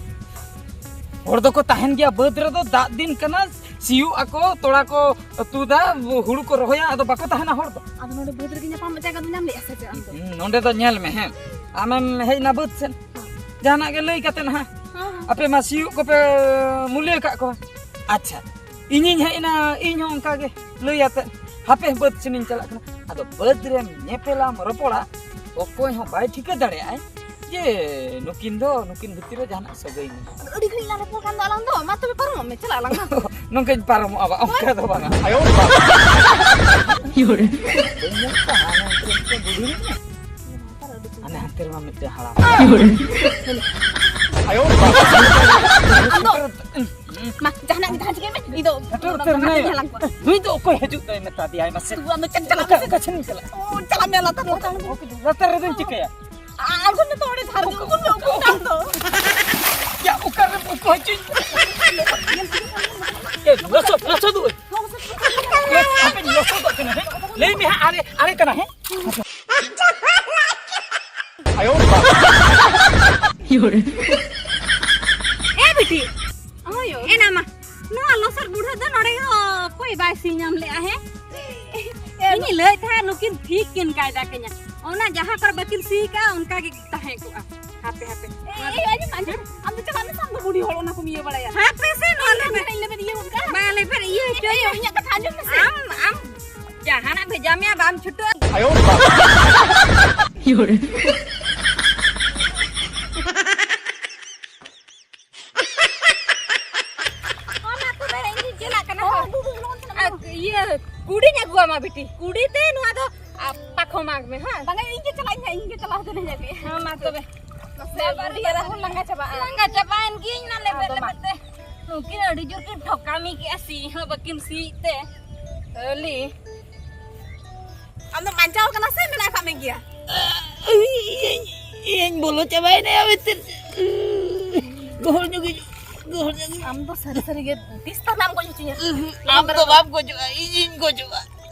ᱦᱚᱲ ᱫᱚᱠᱚ ᱛᱟᱦᱮᱱ ᱜᱮᱭᱟ ᱵᱟᱹᱫᱽ ᱨᱮᱫᱚ, ᱫᱟᱜ ᱫᱤᱱ ᱠᱟᱱᱟ, ᱥᱤᱭᱳᱜ ᱟᱠᱚ, ᱛᱚᱲᱟ ᱠᱚ ᱛᱩᱫᱟ, ᱦᱩᱲᱩ ᱠᱚ ᱨᱚᱦᱚᱭᱟ, ᱟᱫᱚ ᱵᱟᱠᱚ ᱛᱟᱦᱮᱱᱟ ᱦᱚᱲ ᱫᱚ᱾ ᱟᱫᱚ ᱱᱚᱰᱮ ᱵᱟᱹᱫᱽ ᱨᱮᱜᱮ ᱧᱟᱯᱟᱢ ᱡᱟᱭᱜᱟ ᱫᱚ ᱧᱟᱢ ᱞᱮᱜᱼᱟ ᱥᱮ ᱪᱮᱫ ᱟᱢ ᱫᱚ? ᱦᱩᱸ, ᱱᱚᱰᱮ ᱫᱚ ᱧᱮᱞ ᱢᱮ, ᱦᱮᱸ, ᱟᱢᱮᱢ ᱦᱮᱡ ᱮᱱᱟ ᱵᱟᱹᱫᱽ ᱥᱮᱫ, ᱡᱟᱦᱟᱱᱟᱜ ᱜᱮ ᱞᱟᱹᱭ ᱠᱟᱛᱮ ᱱᱟᱦᱟᱜ, ᱦᱮᱸ, ᱦᱮᱸ᱾ ᱟᱯᱮ ᱢᱟ ᱥᱤᱭᱳᱜ ᱠᱚᱯᱮ ᱢᱩᱞᱤᱭᱟᱹ ᱟᱠᱟᱫ ᱠᱚᱣᱟ᱾ ᱟᱪᱪᱷᱟ, ᱤᱧᱤᱧ ᱦᱮᱡ ᱮᱱᱟ, ᱤᱧ ᱦᱚᱸ ᱚᱱᱠᱟ ᱜᱮ ᱞᱟᱹᱭ ᱟᱛᱮᱫ ᱦᱟᱯᱮ ᱵᱟᱹᱫᱽ ᱥᱮᱱᱤᱧ ᱪᱟᱞᱟᱜ ᱠᱟᱱᱟ᱾ ᱟᱫᱚ ᱵᱟᱹᱫᱽ ᱨᱮᱢ ᱧᱮᱯᱮᱞᱟᱢ ᱨᱚᱯᱚᱲᱟ, ᱚᱠᱚᱭ ᱦᱚᱸ ᱵᱟᱭ ᱴᱷᱤᱠᱟᱹ ᱫᱟᱲᱮᱭᱟᱜᱼᱟᱭ ᱡᱮ ᱱᱩᱠᱤᱱ ᱫᱚ, ᱱᱩᱠᱤᱱ ᱵᱷᱤᱛᱤᱨ ᱨᱮ ᱡᱟᱦᱟᱱᱟᱜ ᱥᱟᱹᱜᱟᱹᱭ ᱢᱮᱱᱟᱜᱼᱟ᱾ ᱟᱫᱚ ᱟᱹᱰᱤ ᱜᱷᱟᱹᱲᱤᱡ ᱞᱟᱝ ᱨᱚᱯᱚᱲ ᱠᱟᱱ ᱫᱚ ᱟᱞᱟᱝ ᱫᱚ, ᱢᱟ ᱛᱚᱵᱮ ᱯᱟᱨᱚᱢᱚᱜ ᱢᱮ, ᱪᱟᱞᱟᱜ ᱟᱞᱟᱝ ᱢᱟ᱾ ᱱᱚᱝᱠᱟᱧ ᱯᱟᱨᱚᱢᱚᱜᱼᱟ ᱵᱟ, ᱚᱱᱠᱟ ᱫᱚ ᱵᱟᱝᱟ᱾ ᱟᱭᱳ ᱵᱟᱵᱟ᱾ ᱵᱟᱹᱧ ᱧᱮᱞ ᱠᱚᱣᱟ, ᱦᱟᱱᱮ ᱚᱱᱛᱮ ᱨᱮ ᱢᱤᱫᱴᱮᱱ ᱵᱩᱰᱷᱤ ᱢᱮᱱᱟᱭᱟ᱾ ᱦᱟᱱᱮ ᱦᱟᱱᱛᱮ ᱨᱮᱢᱟ ᱢᱤᱫᱴᱮᱱ ᱦᱟᱲᱟᱢ᱾ ᱟᱭᱳ ᱵᱟᱵᱟ᱾ ᱟᱢ ᱫᱚ ᱢᱟ, ᱡᱟᱦᱟᱱᱟᱜ ᱜᱮ ᱡᱟᱦᱟᱸ ᱪᱤᱠᱟᱹᱭ ᱢᱮ, ᱤᱧ ᱫᱚ ᱥᱮᱴᱮᱨ ᱩᱛᱟᱹᱨ ᱚᱱᱟ ᱮᱱᱟᱭ᱾ ᱠᱟᱛᱷᱟᱧ ᱦᱟᱞᱟᱝ ᱠᱚᱣᱟ᱾ ᱱᱩᱭ ᱫᱚ ᱚᱠᱚᱭ ᱦᱤᱡᱩᱜ ᱫᱚᱭ ᱢᱮᱛᱟ ᱫᱮᱭᱟᱭ ᱢᱟᱥᱮ? ᱛᱩᱵᱩ ᱟᱢ ᱫᱚ ᱪᱮᱫ ᱪᱟᱞᱟᱜ ᱚᱠᱟ, ᱢᱮᱥᱮ? ᱚᱠᱟ ᱥᱮᱱ ᱤᱧ ᱪᱟᱞᱟᱜᱼᱟ? ᱚ, ᱪᱟᱞᱟᱜ ᱢᱮ ᱞᱟᱛᱟᱨ, ᱞᱟᱛᱟᱨ᱾ ᱞᱟᱛᱟᱨ ᱨᱮᱫᱚᱧ ᱪᱤᱠᱟᱹᱭᱟ? ᱟ-, ᱟᱬᱜᱚᱱ ᱢᱮ ᱛᱚ ᱚᱸᱰᱮ ᱫᱷᱟᱨ ᱜᱮ, ᱩᱠᱩ ᱢᱮ, ᱩᱠᱩ ᱢᱮ ᱟᱢ ᱫᱚ᱾ ᱭᱟ, ᱚᱠᱟᱨᱮᱢ ᱩᱠᱩ ᱦᱚᱪᱚᱧ? ᱮ, ᱞᱚᱥᱚᱫ, ᱞᱚᱥᱚᱫᱚᱜ ᱟᱹᱧ᱾ ᱦᱟᱯᱮᱧ ᱞᱚᱥᱚᱫᱚᱜ ᱠᱟᱱᱟ, ᱦᱮᱸ? ᱞᱟᱹᱭ ᱢᱮ ᱦᱟᱸᱜ, ᱟᱨᱮ, ᱟᱨᱮ ᱠᱟᱱᱟ, ᱦᱮᱸ? ᱟᱭᱳ ᱵᱟᱵᱟ᱾ ᱮ ᱵᱤᱴᱤ, ᱦᱳᱭ, ᱭᱳ᱾ ᱮᱱᱟ ᱢᱟ, ᱱᱚᱣᱟ ᱞᱚᱥᱚᱫ ᱵᱩᱲᱦᱟᱹ ᱫᱚ ᱱᱚᱰᱮ ᱦᱚᱸ ᱚᱠᱚᱭ ᱵᱟᱭ ᱥᱤ ᱧᱟᱢ ᱞᱮᱜᱼᱟ, ᱦᱮᱸ? ᱤᱧᱤᱧ ᱞᱟᱹᱭᱮᱫ ᱛᱟᱦᱮᱸᱫ, ᱱᱩᱠᱤᱱ ᱴᱷᱤᱠ ᱠᱤᱱ ᱠᱟᱭᱫᱟ ᱠᱤᱧᱟ᱾ ᱚᱱᱟ ᱡᱟᱦᱟᱸ ᱠᱚᱨᱮ ᱵᱟᱹᱠᱤᱱ ᱥᱤ ᱠᱟᱜᱼᱟ, ᱚᱱᱠᱟ ᱜᱮ ᱛᱟᱦᱮᱸ ᱠᱚᱜᱼᱟ᱾ ᱦᱟᱯᱮ, ᱦᱟᱯᱮ᱾ ᱮ, ᱮ, ᱟᱸᱡᱚᱢ, ᱟᱸᱡᱚᱢ᱾ ᱟᱢ ᱫᱚ ᱪᱟᱞᱟᱜ ᱢᱮ ᱥᱮ, ᱟᱢ ᱫᱚ ᱵᱩᱰᱷᱤ ᱦᱚᱲ, ᱚᱱᱟ ᱠᱚᱢ ᱤᱭᱟᱹ ᱵᱟᱲᱟᱭᱟ᱾ ᱦᱟᱯᱮ ᱥᱮ, ᱱᱚᱣᱟ ᱤᱧ ᱞᱮᱵᱮᱫ, ᱤᱧ ᱞᱮᱵᱮᱫ ᱤᱭᱟᱹ ᱜᱚᱫ ᱠᱟᱜᱼᱟ᱾ ᱵᱟᱝ, ᱞᱮᱵᱮᱫ ᱤᱭᱟᱹ ᱦᱚᱪᱚᱭ ᱮ, ᱢᱮ᱾ ᱤᱧᱟᱹᱜ ᱠᱟᱛᱷᱟ ᱟᱸᱡᱚᱢ ᱢᱮᱥᱮ᱾ ᱟᱢ, ᱟᱢ ᱡᱟᱦᱟᱱᱟᱜ ᱵᱷᱮᱡᱟ ᱢᱮᱭᱟ, ᱵᱟᱢ ᱪᱷᱩᱴᱟᱹᱜᱼᱟ᱾ ᱟᱭᱳ ᱵᱟᱵᱟ᱾ ᱚᱱᱟ ᱛᱚᱵᱮ ᱤᱧ ᱪᱟᱞᱟᱜ ᱠᱟᱱᱟ᱾ ᱦᱚᱸ, ᱦᱚᱸ᱾ ᱵᱩ, ᱵᱩ, ᱞᱚᱜᱚᱱ ᱪᱟᱞᱟᱜ ᱢᱮ᱾ ᱟᱨ ᱤᱭᱟᱹ, ᱠᱩᱰᱤᱧ ᱟᱹᱜᱩᱣᱟᱢᱟ ᱵᱤᱴᱤ᱾ ᱠᱩᱰᱤ ᱛᱮ ᱱᱚᱣᱟ ᱫᱚ, ᱟ, ᱯᱟᱠᱷᱚᱢ ᱢᱟᱜᱽ ᱢᱮ, ᱦᱮᱸ? ᱵᱟᱝᱟ, ᱤᱧ ᱜᱮ ᱪᱟᱞᱟᱜ ᱤᱧ ᱦᱟᱸᱜ, ᱤᱧ ᱜᱮ ᱪᱟᱞᱟᱣ ᱠᱟᱛᱮ ᱦᱮᱡ ᱟᱹᱜᱩᱭᱟ᱾ ᱦᱮᱸ, ᱢᱟ ᱛᱚᱵᱮ᱾ ᱵᱟᱵᱟ ᱨᱮ, ᱨᱟᱦᱩᱞ ᱞᱟᱸᱜᱟ ᱪᱟᱵᱟᱜᱼᱟ᱾ ᱞᱟᱸᱜᱟ ᱪᱟᱵᱟᱭᱮᱱ ᱜᱤᱭᱟᱹᱧ ᱱᱟ ᱞᱮᱵᱮᱫ ᱟᱫᱚ ᱢᱟ᱾ ᱞᱮᱵᱮᱫ ᱛᱮ᱾ ᱱᱩᱠᱤᱱ ᱟᱹᱰᱤ ᱡᱳᱨ ᱠᱤᱱ ᱴᱷᱚᱠᱟᱢᱤ ᱠᱮᱜᱼᱟ, ᱥᱤ ᱦᱚᱸ ᱵᱟᱹᱠᱤᱱ ᱥᱤᱭᱮᱫ ᱛᱮ᱾ ᱟᱹᱞᱤ᱾ ᱟᱢ ᱫᱚ ᱵᱟᱧᱪᱟᱣ ᱠᱟᱱᱟ ᱥᱮ ᱢᱮᱱᱟᱜ ᱟᱠᱟᱫ ᱢᱮ ᱜᱮᱭᱟ? ᱤᱧ ᱵᱚᱞᱚ ᱪᱟᱵᱟᱭᱮᱱᱟ ᱭᱟ ᱵᱷᱤᱛᱤᱨ᱾ ᱜᱚᱦᱚᱲ ᱧᱚᱜ ᱦᱤᱡᱩᱜ, ᱜᱚᱦᱚᱲ ᱧᱚᱜ ᱦᱤᱡᱩᱜ᱾ ᱟᱢ ᱫᱚ ᱥᱟᱹᱨᱤ ᱥᱟᱹᱨᱤ ᱜᱮ ᱛᱤᱥ ᱛᱟᱦᱞᱮᱢ ᱜᱚᱡ ᱦᱚᱪᱚᱧᱟ? ᱟᱢ ᱫᱚ ᱵᱟᱢ ᱜᱚᱡᱚᱜᱼᱟ, ᱤᱧᱤᱧ ᱜᱚᱡᱚᱜᱼᱟ᱾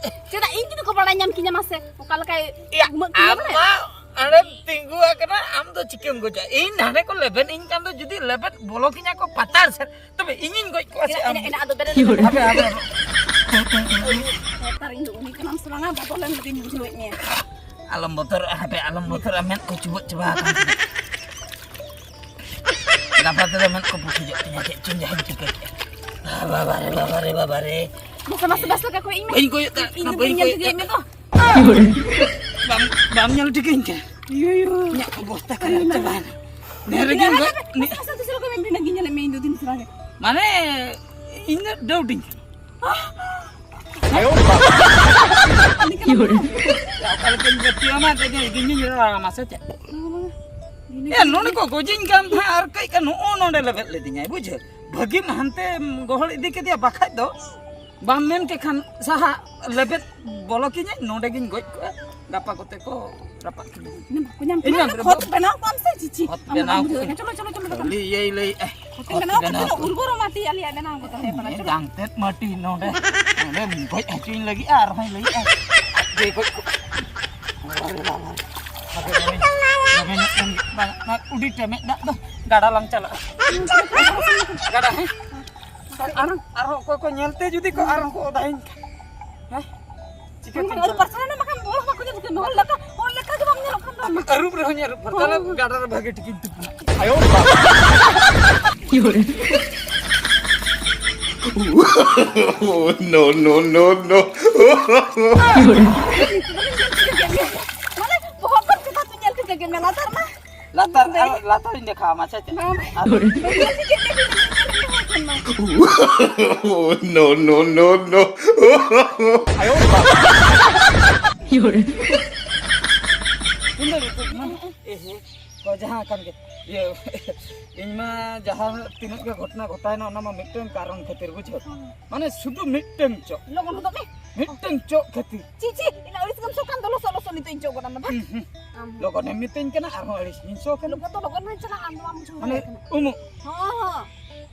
ᱪᱮᱫᱟᱜ ᱤᱧ ᱡᱩᱫᱤ ᱠᱚ ᱵᱟᱲᱟᱭ ᱧᱟᱢ ᱠᱤᱧᱟ, ᱢᱟᱥᱮ ᱚᱠᱟ ᱞᱮᱠᱟᱭ ᱮᱭᱟ, ᱩᱢᱟᱹᱜ ᱠᱤᱧᱟ ᱟᱢ ᱵᱚᱞᱮ? ᱢᱟ ᱦᱟᱸᱰᱮᱢ ᱛᱤᱸᱜᱩ ᱟᱠᱟᱱᱟ, ᱟᱢ ᱫᱚ ᱪᱤᱠᱟᱹᱢ ᱜᱚᱡᱚᱜᱼᱟ? ᱤᱧ ᱦᱟᱸᱰᱮ ᱠᱚ ᱞᱮᱵᱮᱫ ᱤᱧ ᱠᱷᱟᱱ ᱫᱚ, ᱡᱩᱫᱤ ᱞᱮᱵᱮᱫ ᱵᱚᱞᱚ ᱠᱤᱧᱟ ᱠᱚ ᱯᱟᱛᱟᱨ ᱥᱮᱫ, ᱛᱚᱵᱮ ᱤᱧᱤᱧ ᱜᱚᱡ ᱠᱚᱜᱼᱟ ᱥᱮ ᱮᱱᱟ-, ᱟᱢ? ᱮᱱᱟ-, ᱮᱱᱟ ᱟᱫᱚ ᱵᱮᱨᱮᱫ ᱦᱟᱯᱮ, ᱦᱟᱯᱮ, ᱦᱟᱯᱮ᱾ ᱱᱮᱛᱟᱨ ᱤᱧ ᱫᱚ ᱩᱱᱤ ᱠᱟᱱᱟᱢ ᱥᱮ ᱵᱟᱝᱟ? ᱵᱚᱛᱚᱨ ᱞᱮᱱ ᱞᱮᱠᱟᱧ ᱵᱩᱡᱷᱟᱹᱣᱮᱫ ᱢᱮᱭᱟ᱾ ᱟᱞᱚᱢ ᱵᱚᱛᱚᱨᱚᱜᱼᱟ, ᱦᱟᱯᱮ, ᱟᱞᱚᱢ ᱵᱚᱛᱚᱨᱚᱜᱼᱟ, ᱢᱮᱫ ᱠᱚ ᱪᱩᱵᱟᱹᱜ ᱪᱟᱵᱟ ᱟᱠᱟᱱ ᱛᱤᱧᱟ᱾ ᱜᱟᱯᱟ ᱛᱮᱫᱚ ᱢᱮᱫ ᱠᱚ ᱯᱩᱴᱷᱤᱡᱚᱜ ᱛᱤᱧᱟ, ᱪᱮᱫ ᱪᱚᱝ ᱡᱟᱦᱟᱸᱧ ᱪᱤᱠᱟᱹ ᱠᱮᱫ᱾ ᱵᱟᱵᱟ ᱨᱮ, ᱵᱟᱵᱟ ᱨᱮ, ᱵᱟᱵᱟ ᱨᱮ᱾ ᱢᱟᱥᱮ, ᱢᱟᱥᱮ, ᱵᱟᱥ ᱞᱮᱠᱟ ᱠᱚ ᱤᱧ ᱢᱮ᱾ ᱵᱟᱹᱧ ᱠᱚᱭᱚᱜ ᱫᱟᱲᱮᱭᱟᱜ ᱠᱟᱱᱟ, ᱤᱧ ᱵᱟᱹᱧ ᱫᱚᱧ ᱧᱮᱞ ᱠᱚᱭᱚᱜ ᱴᱷᱤᱠᱟᱹᱭᱮᱫ ᱢᱮ ᱫᱟᱲᱮᱭᱟᱜ ᱫᱚ᱾ ᱠᱟᱱᱟ᱾ ᱵᱟᱢ, ᱵᱟᱢ ᱧᱮᱞ ᱴᱷᱤᱠᱟᱹᱧ ᱠᱟᱱᱟ? U, U. ᱤᱧᱟᱹᱜ ᱚᱵᱚᱥᱛᱟ ᱠᱷᱟᱨᱟᱯ ᱪᱟᱵᱟᱭᱮᱱᱟ᱾ ᱱᱮ ᱨᱮᱜᱮᱧ ᱜᱚᱡ, ᱱᱮ- ᱢᱟᱥᱮ, ᱢᱟᱥᱮ, ᱫᱩᱥᱨᱟᱹ ᱠᱚ ᱢᱮᱱ ᱵᱤᱱᱟ, ᱜᱤᱧ ᱧᱮᱞᱮᱫ ᱢᱮ, ᱤᱧ ᱫᱚ ᱫᱤᱱ ᱥᱟᱨᱟ ᱜᱮ᱾ ᱢᱟᱱᱮ, ᱤᱧ ᱫᱚ ᱰᱟᱹᱣᱩᱴᱤᱧ ᱠᱟᱱᱟ᱾ ᱟᱭᱳ ᱵᱟᱵᱟ᱾ ᱩᱱᱤ ᱠᱟᱱᱟ ᱠᱚ᱾ ᱚᱠᱟ ᱞᱮᱠᱟᱧ ᱯᱟᱹᱛᱭᱟᱹᱣ ᱟᱢᱟ, ᱡᱮ ᱤᱧ ᱜᱤᱧ ᱨᱚᱲ ᱟᱢᱟ ᱥᱮ ᱪᱮᱫ? ᱵᱟᱝ, ᱵᱟᱝ᱾ ᱮ, ᱱᱚᱰᱮ ᱠᱚ ᱜᱚᱡᱤᱧ ᱠᱟᱱ ᱛᱟᱦᱮᱸᱫ ᱟᱨ ᱠᱟᱹᱡ ᱠᱟᱱ ᱱᱚᱜᱼᱚ ᱱᱚᱰᱮ ᱞᱮᱵᱮᱫ ᱞᱤᱫᱤᱧᱟᱭ, ᱵᱩᱡᱷᱟᱹᱣ᱾ ᱵᱷᱟᱹᱜᱤᱢ ᱦᱟᱱᱛᱮᱢ ᱜᱚᱦᱚᱲ ᱤᱫᱤ ᱠᱮᱫᱮᱭᱟ, ᱵᱟᱠᱷᱟᱡ ᱫᱚ ᱵᱟᱢ ᱢᱮᱱ ᱠᱮ ᱠᱷᱟᱱ ᱥᱟᱦᱟ ᱞᱮᱵᱮᱫ ᱵᱚᱞᱚ ᱠᱤᱧᱟᱹ, ᱱᱚᱰᱮ ᱜᱤᱧ ᱜᱚᱡ ᱠᱚᱜᱼᱟ᱾ ᱜᱟᱯᱟ ᱠᱚᱛᱮ ᱠᱚ ᱨᱟᱯᱟᱜ ᱠᱤᱧᱟ᱾ ᱢᱟᱱᱮ ᱵᱟᱠᱚ ᱧᱟᱢ ᱤᱧ ᱠᱟᱱᱟ᱾ ᱧᱟᱢ ᱠᱷᱚᱛ ᱠᱮᱫᱟ᱾ ᱵᱮᱱᱟᱣ ᱠᱚᱣᱟᱢ ᱥᱮ ᱪᱤᱪᱤ? ᱠᱷᱚᱛ ᱟᱢ ᱵᱮᱱᱟᱣ ᱵᱟᱢ ᱵᱩᱡᱷᱟᱹᱣ ᱠᱚ᱾ ᱠᱟᱱᱟ᱾ ᱪᱚᱞᱚ, ᱪᱚᱞᱚ, ᱪᱚᱞᱚ, ᱪᱚᱞᱚ᱾ ᱠᱷᱟᱹᱞᱤ ᱤᱭᱟᱹᱭ ᱞᱟᱹᱭᱮᱫᱼᱟ᱾ ᱠᱷᱚᱛ ᱠᱷᱚᱛ ᱵᱮᱱᱟᱣ ᱵᱮᱱᱟᱣ ᱠᱟᱛᱮ ᱠᱚ᱾ ᱩᱨᱵᱚᱨ ᱢᱟᱴᱤ ᱟᱞᱮᱭᱟᱜ ᱵᱮᱱᱟᱣ ᱠᱟᱛᱮ ᱦᱮᱡ ᱠᱟᱱᱟ᱾ ᱦᱮᱸ, ᱪᱚᱞᱚ᱾ ᱡᱟᱝᱛᱮᱫ ᱢᱟᱹᱴᱤ ᱱᱚᱰᱮ, ᱱᱚᱰᱮ ᱜᱚᱡ ᱦᱚᱪᱚᱧ ᱞᱟᱹᱜᱤᱫ ᱟᱨᱦᱚᱸᱭ ᱞᱟᱹᱭᱮᱫᱼᱟ᱾ ᱟᱡ ᱜᱮ ᱜᱚᱡ ᱠᱚ᱾ ᱵᱟᱵᱟ ᱨᱮ ᱵᱟᱵᱟ ᱨᱮ᱾ ᱵᱟᱵᱟ ᱨᱮ᱾ ᱫᱚᱢᱮ ᱧᱚᱜ ᱮᱢ ᱵᱟᱝ, ᱚᱱᱟ ᱩᱰᱤ ᱴᱮᱢᱮᱡ ᱫᱟᱜ ᱫᱚ ᱜᱟᱰᱟ ᱞᱟᱝ ᱪᱟᱞᱟᱜᱼᱟ᱾ ᱜᱟᱰᱟ, ᱦᱮᱸ? ᱟᱨ, ᱟᱨᱦᱚᱸ ᱚᱠᱚᱭ ᱠᱚ ᱧᱮᱞᱛᱮ ᱡᱩᱫᱤ ᱠᱚ ᱟᱨᱦᱚᱸ ᱠᱚ ᱚᱫᱟᱭᱤᱧ ᱠᱷᱟᱱ, ᱦᱮᱸ? ᱪᱤᱠᱟᱹᱛᱮᱢ ᱟᱹᱨᱩᱵ ᱪᱟᱞᱟᱜᱼᱟ? ᱯᱟᱨᱪᱷᱟ ᱞᱮᱱᱟ, ᱵᱟᱠᱷᱟᱱ ᱦᱚᱲ ᱵᱟᱠᱚ ᱧᱮᱞ ᱠᱮᱫ ᱢᱮ, ᱦᱚᱲ ᱞᱮᱠᱟ, ᱦᱚᱲ ᱞᱮᱠᱟ ᱜᱮ ᱵᱟᱢ ᱧᱮᱞᱚᱜ ᱠᱟᱱ ᱫᱚ᱾ ᱟᱹᱨᱩᱵ ᱨᱮᱦᱚᱸᱧ ᱟᱹᱨᱩᱵ ᱯᱟᱨᱪᱷᱟ ᱞᱮᱱ, ᱦᱳᱭ᱾ ᱜᱟᱰᱟ ᱨᱮ ᱵᱷᱟᱜᱮ ᱴᱷᱤᱠᱤᱧ ᱛᱩᱯᱩᱱᱟ᱾ ᱟᱭᱳ ᱵᱟᱵᱟ᱾ Oh, no, no, no, no. ᱢᱟᱱᱮ, ᱵᱚᱦᱚᱜ ᱠᱷᱚᱱ ᱪᱮᱛᱟᱱ ᱧᱮᱞ ᱴᱷᱤᱠᱟᱹ ᱠᱮᱫ ᱢᱮ, ᱞᱟᱛᱟᱨ ᱢᱟ᱾ ᱞᱟᱛᱟᱨ, ᱟᱨ ᱞᱟᱛᱟᱨᱤᱧ ᱫᱮᱠᱷᱟᱣ ᱟᱢᱟ, ᱥᱮ ᱪᱮᱫ? ᱵᱟᱝ᱾ ᱟᱫᱚ ᱵᱟᱹᱧ ᱧᱮᱞ ᱴᱷᱤᱠᱟᱹ ᱠᱮᱫ ᱢᱮ᱾ Oh, no, no, no, no. ᱟᱭᱳ ᱵᱟᱵᱟ᱾ ᱤᱧ ᱫᱚ ᱱᱤᱛᱚᱜ ᱢᱟ, ᱮ ᱦᱮ, ᱦᱳᱭ, ᱡᱟᱦᱟᱸ ᱠᱟᱱ ᱜᱮ᱾ ᱤᱭᱟᱹ, ᱤᱧ ᱢᱟ ᱡᱟᱦᱟᱸ ᱛᱤᱱᱟᱹᱜ ᱜᱮ ᱜᱷᱚᱴᱚᱱᱟ ᱜᱷᱚᱴᱟᱣᱮᱱᱟ, ᱚᱱᱟ ᱢᱟ ᱢᱤᱫᱴᱮᱱ ᱠᱟᱨᱚᱱ ᱠᱷᱟᱹᱛᱤᱨ, ᱵᱩᱡᱷᱟᱹᱣ? ᱦᱮᱸ᱾ ᱢᱟᱱᱮ, ᱥᱩᱫᱷᱩ ᱢᱤᱫᱴᱮᱱ ᱪᱚ᱾ ᱞᱚᱜᱚᱱ ᱦᱚᱫᱚᱜ ᱢᱮ᱾ ᱢᱤᱫᱴᱟᱝ ᱪᱚᱜ ᱠᱷᱟᱹᱛᱤᱨ᱾ ᱪᱤ, ᱪᱤ, ᱤᱧ ᱟᱹᱲᱤᱥ ᱜᱮᱢ ᱥᱚ ᱠᱟᱱ ᱫᱚ, ᱞᱚᱥᱚᱫ, ᱞᱚᱥᱚᱫ ᱱᱤᱛᱚᱜ ᱤᱧ ᱪᱚᱜ ᱜᱚᱫ ᱟᱢᱟ, ᱵᱷᱟᱜ᱾ ᱦᱩᱸ, ᱦᱩᱸ᱾ ᱟᱢ ᱦᱚᱸ᱾ ᱞᱚᱜᱚᱱᱮᱢ ᱢᱤᱛᱟᱹᱧ ᱠᱟᱱᱟ, ᱟᱨᱦᱚᱸ ᱟᱹᱲᱤᱥ ᱜᱤᱧ ᱥᱚ ᱠᱟᱱᱟ᱾ ᱞᱚᱜᱚᱱ ᱫᱚ ᱞᱚᱜᱚᱱ ᱢᱟᱧ ᱪᱟᱞᱟᱜ, ᱟᱢ ᱫᱚ ᱵᱟᱢ ᱵᱩᱡᱷᱟᱹᱣ ᱢᱟᱱᱮ, ᱫᱟᱲᱮᱭᱟᱜ ᱠᱟᱱᱟ᱾ ᱩᱢᱩᱜ᱾ ᱦᱚᱸ, ᱦᱚᱸ᱾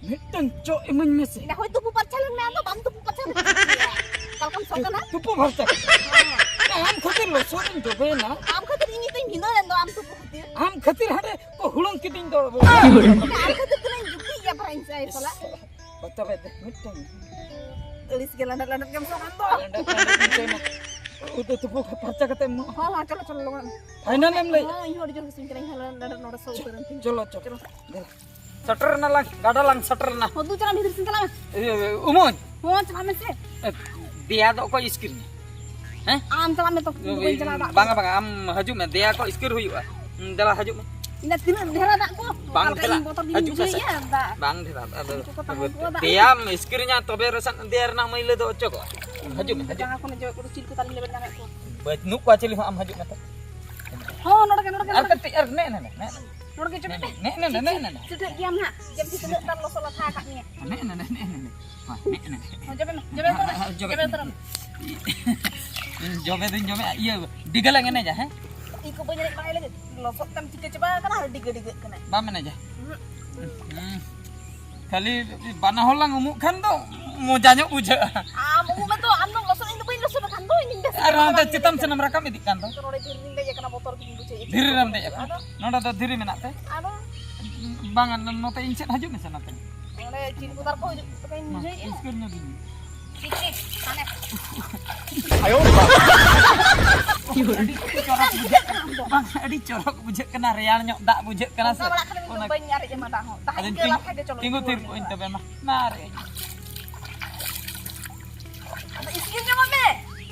ᱢᱤᱫᱴᱟᱝ ᱪᱚᱜ ᱤᱢᱟᱹᱧ ᱢᱮᱥᱮ᱾ ᱤᱱᱟᱹ ᱦᱳᱭ ᱛᱩᱯᱩ ᱯᱟᱨᱪᱷᱟ ᱞᱮᱱ ᱢᱮ, ᱟᱢ ᱫᱚ ᱵᱟᱢ ᱛᱩᱯᱩ ᱯᱟᱨᱪᱷᱟ ᱞᱮᱱ ᱛᱩᱯᱩ ᱯᱟᱨᱪᱷᱟ᱾ ᱦᱚᱸ᱾ ᱟᱢ ᱠᱷᱟᱹᱛᱤᱨ ᱞᱚᱥᱚᱫ ᱤᱧ ᱡᱚᱵᱮᱭᱮᱱᱟ᱾ ᱟᱢ ᱠᱷᱟᱹᱛᱤᱨ ᱤᱧ ᱱᱤᱛᱚᱜ ᱤᱧ ᱵᱷᱤᱸᱫᱟᱹᱲ ᱮᱱ ᱫᱚ, ᱟᱢ ᱛᱩᱯᱩ ᱠᱷᱟᱹᱛᱤᱨ᱾ ᱟᱢ ᱠᱷᱟᱹᱛᱤᱨ ᱦᱟᱸᱰᱮ ᱠᱚ ᱦᱩᱲᱩᱝ ᱠᱤᱫᱤᱧ ᱫᱚ᱾ ᱟᱢ ᱠᱷᱟᱹᱛᱤᱨ ᱛᱤᱱᱟᱹᱜ ᱤᱧ ᱡᱩᱠᱛᱤ ᱜᱮᱭᱟ ᱯᱟᱨᱟ ᱤᱧ ᱥᱟᱞᱟᱜ᱾ ᱛᱚᱵᱮ ᱫᱮ, ᱢᱤᱫᱴᱟᱝ᱾ ᱟᱹᱲᱤᱥ ᱜᱮ ᱞᱟᱸᱰᱟ ᱞᱟᱸᱰᱟ ᱜᱮᱢ ᱥᱚ ᱠᱟᱱ ᱫᱚ᱾ ᱞᱟᱸᱰᱟ ᱞᱟᱸᱰᱟ ᱜᱮᱢ ᱥᱚ ᱠᱟᱱ᱾ ᱩᱛᱩ ᱛᱩᱯᱩ ᱯᱷᱟᱨᱪᱟ ᱠᱟᱛᱮ ᱮᱢᱚᱜ᱾ ᱦᱚᱸ, ᱦᱚᱸ, ᱪᱚᱞᱚ, ᱪᱚᱞᱚ, ᱞᱚᱜᱚᱱ᱾ ᱯᱷᱟᱭᱱᱟᱞ ᱮᱢ ᱞᱟᱹᱭ? ᱦᱚᱸ, ᱤᱧ ᱦᱚᱸ ᱟᱹᱰᱤ ᱡᱳᱨ ᱜᱮ ᱥᱚᱧ ᱠᱟᱱᱟ, ᱤᱧ ᱦᱚᱸ ᱞᱟᱸᱰᱟ ᱱᱚᱰᱮ ᱥᱚ ᱩᱛᱟᱹᱨ ᱮᱱ ᱛᱤᱧ᱾ ᱪᱚᱞᱚ, ᱪᱚᱞᱚ᱾ ᱪᱚᱞᱚ᱾ ᱥᱮᱴᱮᱨ ᱮᱱᱟᱞᱟᱝ, ᱜᱟᱰᱟ ᱞᱟᱝ ᱥᱮᱴᱮᱨ ᱮᱱᱟ᱾ ᱦᱚᱸ, ᱫᱩ ᱪᱟᱞᱟᱜ ᱢᱮ, ᱫᱷᱤᱨᱤ ᱥᱮᱱ ᱪᱟᱞᱟᱜ ᱢᱮ᱾ ᱤᱭᱟᱹ, ᱩᱢᱩᱧ᱾ ᱦᱚᱸ, ᱪᱟᱞᱟᱜ ᱢᱮ ᱥᱮ᱾ ᱮ, ᱫᱮᱭᱟ ᱫᱚ ᱚᱠᱚᱭ ᱤᱥᱠᱤᱨ ᱢᱮ? ᱦᱮᱸ? ᱟᱢ ᱪᱟᱞᱟᱜ ᱢᱮ ᱛᱚ, ᱤᱧ ᱫᱚ ᱵᱟᱹᱧ ᱪᱟᱞᱟᱜᱼᱟ ᱫᱟᱜ ᱵᱟᱝᱟ, ᱠᱚ᱾ ᱵᱟᱝᱟ, ᱟᱢ ᱦᱤᱡᱩᱜ ᱢᱮ, ᱫᱮᱭᱟ ᱠᱚ ᱤᱥᱠᱤᱨ ᱦᱩᱭᱩᱜᱼᱟ᱾ ᱦᱩᱸ, ᱫᱮᱞᱟ ᱦᱤᱡᱩᱜ ᱢᱮ᱾ ᱤᱧ ᱫᱚ ᱛᱤᱱᱟᱹᱜ ᱰᱷᱮᱨᱟ ᱫᱟᱜ ᱠᱚ, ᱵᱟᱝ ᱚᱠᱟ ᱞᱮᱠᱟ ᱰᱷᱮᱨᱟ, ᱤᱧ ᱵᱚᱛᱚᱨ ᱜᱤᱧ ᱦᱤᱡᱩᱜ ᱢᱮᱥᱮ᱾ ᱵᱩᱡᱷᱟᱹᱣᱮᱫᱼᱟ, ᱫᱟᱜ᱾ ᱵᱟᱝ ᱰᱷᱮᱨᱟ, ᱟᱫᱚ ᱩᱱᱠᱩ ᱠᱚ ᱛᱟᱦᱮᱸ ᱠᱚᱜᱼᱟ, ᱫᱟᱜ᱾ ᱫᱮᱭᱟᱢ ᱤᱥᱠᱤᱨᱤᱧᱟ, ᱛᱚᱵᱮ ᱨᱮᱥᱮ ᱫᱮᱭᱟ ᱨᱮᱱᱟᱜ ᱢᱟᱹᱭᱞᱟᱹ ᱫᱚ ᱚᱪᱚᱜᱚᱜᱼᱟ᱾ ᱦᱤᱡᱩᱜ ᱢᱮ, ᱦᱤᱡᱩᱜ ᱢᱮ᱾ ᱡᱟᱸᱜᱟ ᱠᱚ ᱱᱤᱡᱮ ᱠᱚ ᱪᱤᱞ ᱠᱚ ᱛᱟᱞᱤᱧ ᱞᱮᱵᱮᱫ ᱧᱟᱢᱮᱫ ᱠᱚᱣᱟ᱾ ᱵᱟᱹᱱᱩᱜ ᱠᱚᱣᱟ ᱪᱤᱞᱤ ᱦᱚᱸ, ᱟᱢ ᱦᱤᱡᱩᱜ ᱢᱮ ᱛᱚ᱾ ᱦᱚᱸ, ᱱᱚᱰᱮ ᱜᱮ, ᱱᱚᱰᱮ ᱜᱮ, ᱟᱨ ᱱᱚᱰᱮ ᱜᱮ᱾ ᱠᱟᱹᱴᱤᱡ, ᱟᱨ ᱱᱮ, ᱱᱮ, ᱱᱮ, ᱱᱮ᱾ ᱱᱚᱰᱮ ᱜᱮ ᱪᱚᱯᱮ ᱱᱮ, ᱯᱮ᱾ ᱱᱮ, ᱱᱮ, ᱱᱮ, ᱱᱮ, ᱱᱮ᱾ ᱪᱤᱴᱷᱟᱹᱜ ᱜᱮᱭᱟᱢ ᱱᱟᱦᱟᱜ, ᱡᱮᱢ ᱛᱤᱱᱟᱹᱜ ᱜᱟᱱ ᱞᱚᱥᱚᱫ ᱞᱟᱴᱷᱟ ᱟᱠᱟᱫ ᱢᱮᱭᱟ᱾ ᱱᱮ, ᱱᱮ, ᱱᱮ, ᱱᱮ, ᱱᱮ, ᱱᱮ᱾ ᱢᱟ, ᱱᱮ, ᱱᱮ, ᱱᱮ᱾ ᱦᱚᱸ, ᱡᱚᱵᱮ ᱢᱮ, ᱡᱚᱵᱮ ᱩᱛᱟᱹᱨ ᱢᱮ, ᱦᱮᱸ, ᱦᱮᱸ, ᱡᱚᱵᱮ᱾ ᱡᱚᱵᱮ ᱩᱛᱟᱹᱨ ᱢᱮ᱾ ᱡᱚᱵᱮ ᱫᱩᱧ ᱡᱚᱵᱮ, ᱤᱭᱟᱹ, ᱰᱤᱜᱟᱹ ᱞᱟᱝ ᱮᱱᱮᱡᱟ, ᱦᱮᱸ? ᱤᱧ ᱠᱚ ᱵᱟᱹᱧ ᱮᱱᱮᱡ ᱵᱟᱲᱟᱭ ᱞᱟᱹᱜᱤᱫ, ᱞᱚᱥᱚᱫ ᱛᱮᱢ ᱪᱤᱠᱟᱹ ᱪᱟᱵᱟ ᱟᱠᱟᱱᱟ ᱟᱨ ᱰᱤᱜᱟᱹ ᱰᱤᱜᱟᱹᱜ ᱠᱟᱱᱟ᱾ ᱵᱟᱢ ᱮᱱᱮᱡᱟ? ᱩᱦᱩᱸ᱾ ᱦᱩᱸ᱾ ᱠᱷᱟᱹᱞᱤ ᱵᱟᱱᱟ ᱦᱚᱲ ᱞᱟᱝ ᱩᱢᱩᱜ ᱠᱷᱟᱱ ᱫᱚ ᱢᱚᱡᱟ ᱧᱚᱜ ᱵᱩᱡᱷᱟᱹᱜᱼᱟ᱾ ᱟᱢ ᱩᱢᱩᱜ ᱢᱮ ᱛᱚ, ᱟᱢ ᱫᱚᱢ ᱞᱚᱥᱚᱫ, ᱤᱧ ᱫᱚ ᱵᱟᱹᱧ ᱞᱚᱥᱚᱫ ᱟᱠᱟᱱ ᱫᱚ, ᱤᱧ ᱫᱚᱧ ᱵᱮᱥ ᱟᱨ ᱜᱮᱭᱟ, ᱦᱟᱱᱛᱮ ᱵᱟᱝ ᱪᱮᱛᱟᱱ ᱤᱧ ᱥᱮᱱᱮᱢ ᱨᱟᱠᱟᱵ ᱤᱫᱤᱜ ᱠᱟᱱ ᱫᱚ᱾ ᱱᱚᱰᱮ ᱫᱷᱤᱨᱤ ᱨᱤᱧ ᱫᱮᱡ ᱟᱠᱟᱱᱟ, ᱵᱚᱛᱚᱨ ᱜᱤᱧ ᱵᱩᱡᱷᱟᱹᱣᱮᱫᱼᱟ᱾ ᱫᱷᱤᱨᱤ ᱨᱮᱢ ᱫᱮᱡ ᱟᱠᱟᱱᱟ? ᱟᱫᱚ? ᱱᱚᱰᱮ ᱫᱚ ᱫᱷᱤᱨᱤ ᱢᱮᱱᱟᱜ ᱛᱮ? ᱟᱫᱚ? ᱵᱟᱝᱟ, ᱱᱚ-, ᱱᱚᱛᱮ ᱤᱧ ᱥᱮᱫ ᱦᱤᱡᱩᱜ ᱢᱮᱥᱮ, ᱱᱚᱛᱮ᱾ ᱱᱚᱰᱮ ᱪᱤᱞ ᱠᱚ ᱛᱟᱨ ᱠᱚ ᱦᱤᱡᱩᱜ ᱞᱮᱠᱟᱧ ᱢᱟ, ᱵᱩᱡᱷᱟᱹᱣᱮᱫᱼᱟ᱾ ᱤᱥᱠᱟᱹᱨ ᱧᱚᱜ ᱤᱧ᱾ ᱪᱤᱠ, ᱪᱤᱠ, ᱦᱟᱱᱮ᱾ ᱟᱹᱰᱤ ᱪᱚᱨᱚᱠ ᱵᱩᱡᱷᱟᱹᱜ ᱠᱟᱱᱟ᱾ ᱵᱟᱝ, ᱟᱹᱰᱤ ᱪᱚᱨᱚᱠ ᱵᱩᱡᱷᱟᱹᱜ ᱠᱟᱱᱟ, ᱨᱮᱭᱟᱲ ᱧᱚᱜ ᱫᱟᱜ ᱵᱩᱡᱷᱟᱹᱜ ᱠᱟᱱᱟ ᱥᱮ᱾ ᱚᱱᱠᱟ ᱵᱟᱲᱟ ᱠᱷᱟᱱ ᱤᱧ ᱫᱚ ᱚᱱᱟ ᱵᱟᱹᱧ ᱟᱨᱮᱡ ᱟᱢᱟ ᱫᱟᱜ ᱦᱚᱸ᱾ ᱫᱟᱜ ᱟᱫᱚᱧ ᱤᱧ ᱛᱤᱸᱜᱩ, ᱞᱟᱴᱷᱟ ᱜᱮ ᱪᱚᱞᱚ ᱛᱤᱸᱜᱩ ᱤᱧ ᱛᱷᱤᱨ ᱨᱩᱣᱟᱹᱲ ᱠᱚᱜ ᱟᱹᱧ ᱠᱟᱱᱟ᱾ ᱛᱚᱵᱮ ᱢᱟ, ᱢᱟ ᱨᱮ᱾ ᱟᱫᱚ ᱤᱥᱠᱤᱨ ᱧᱟᱢᱚᱜ ᱢᱮ᱾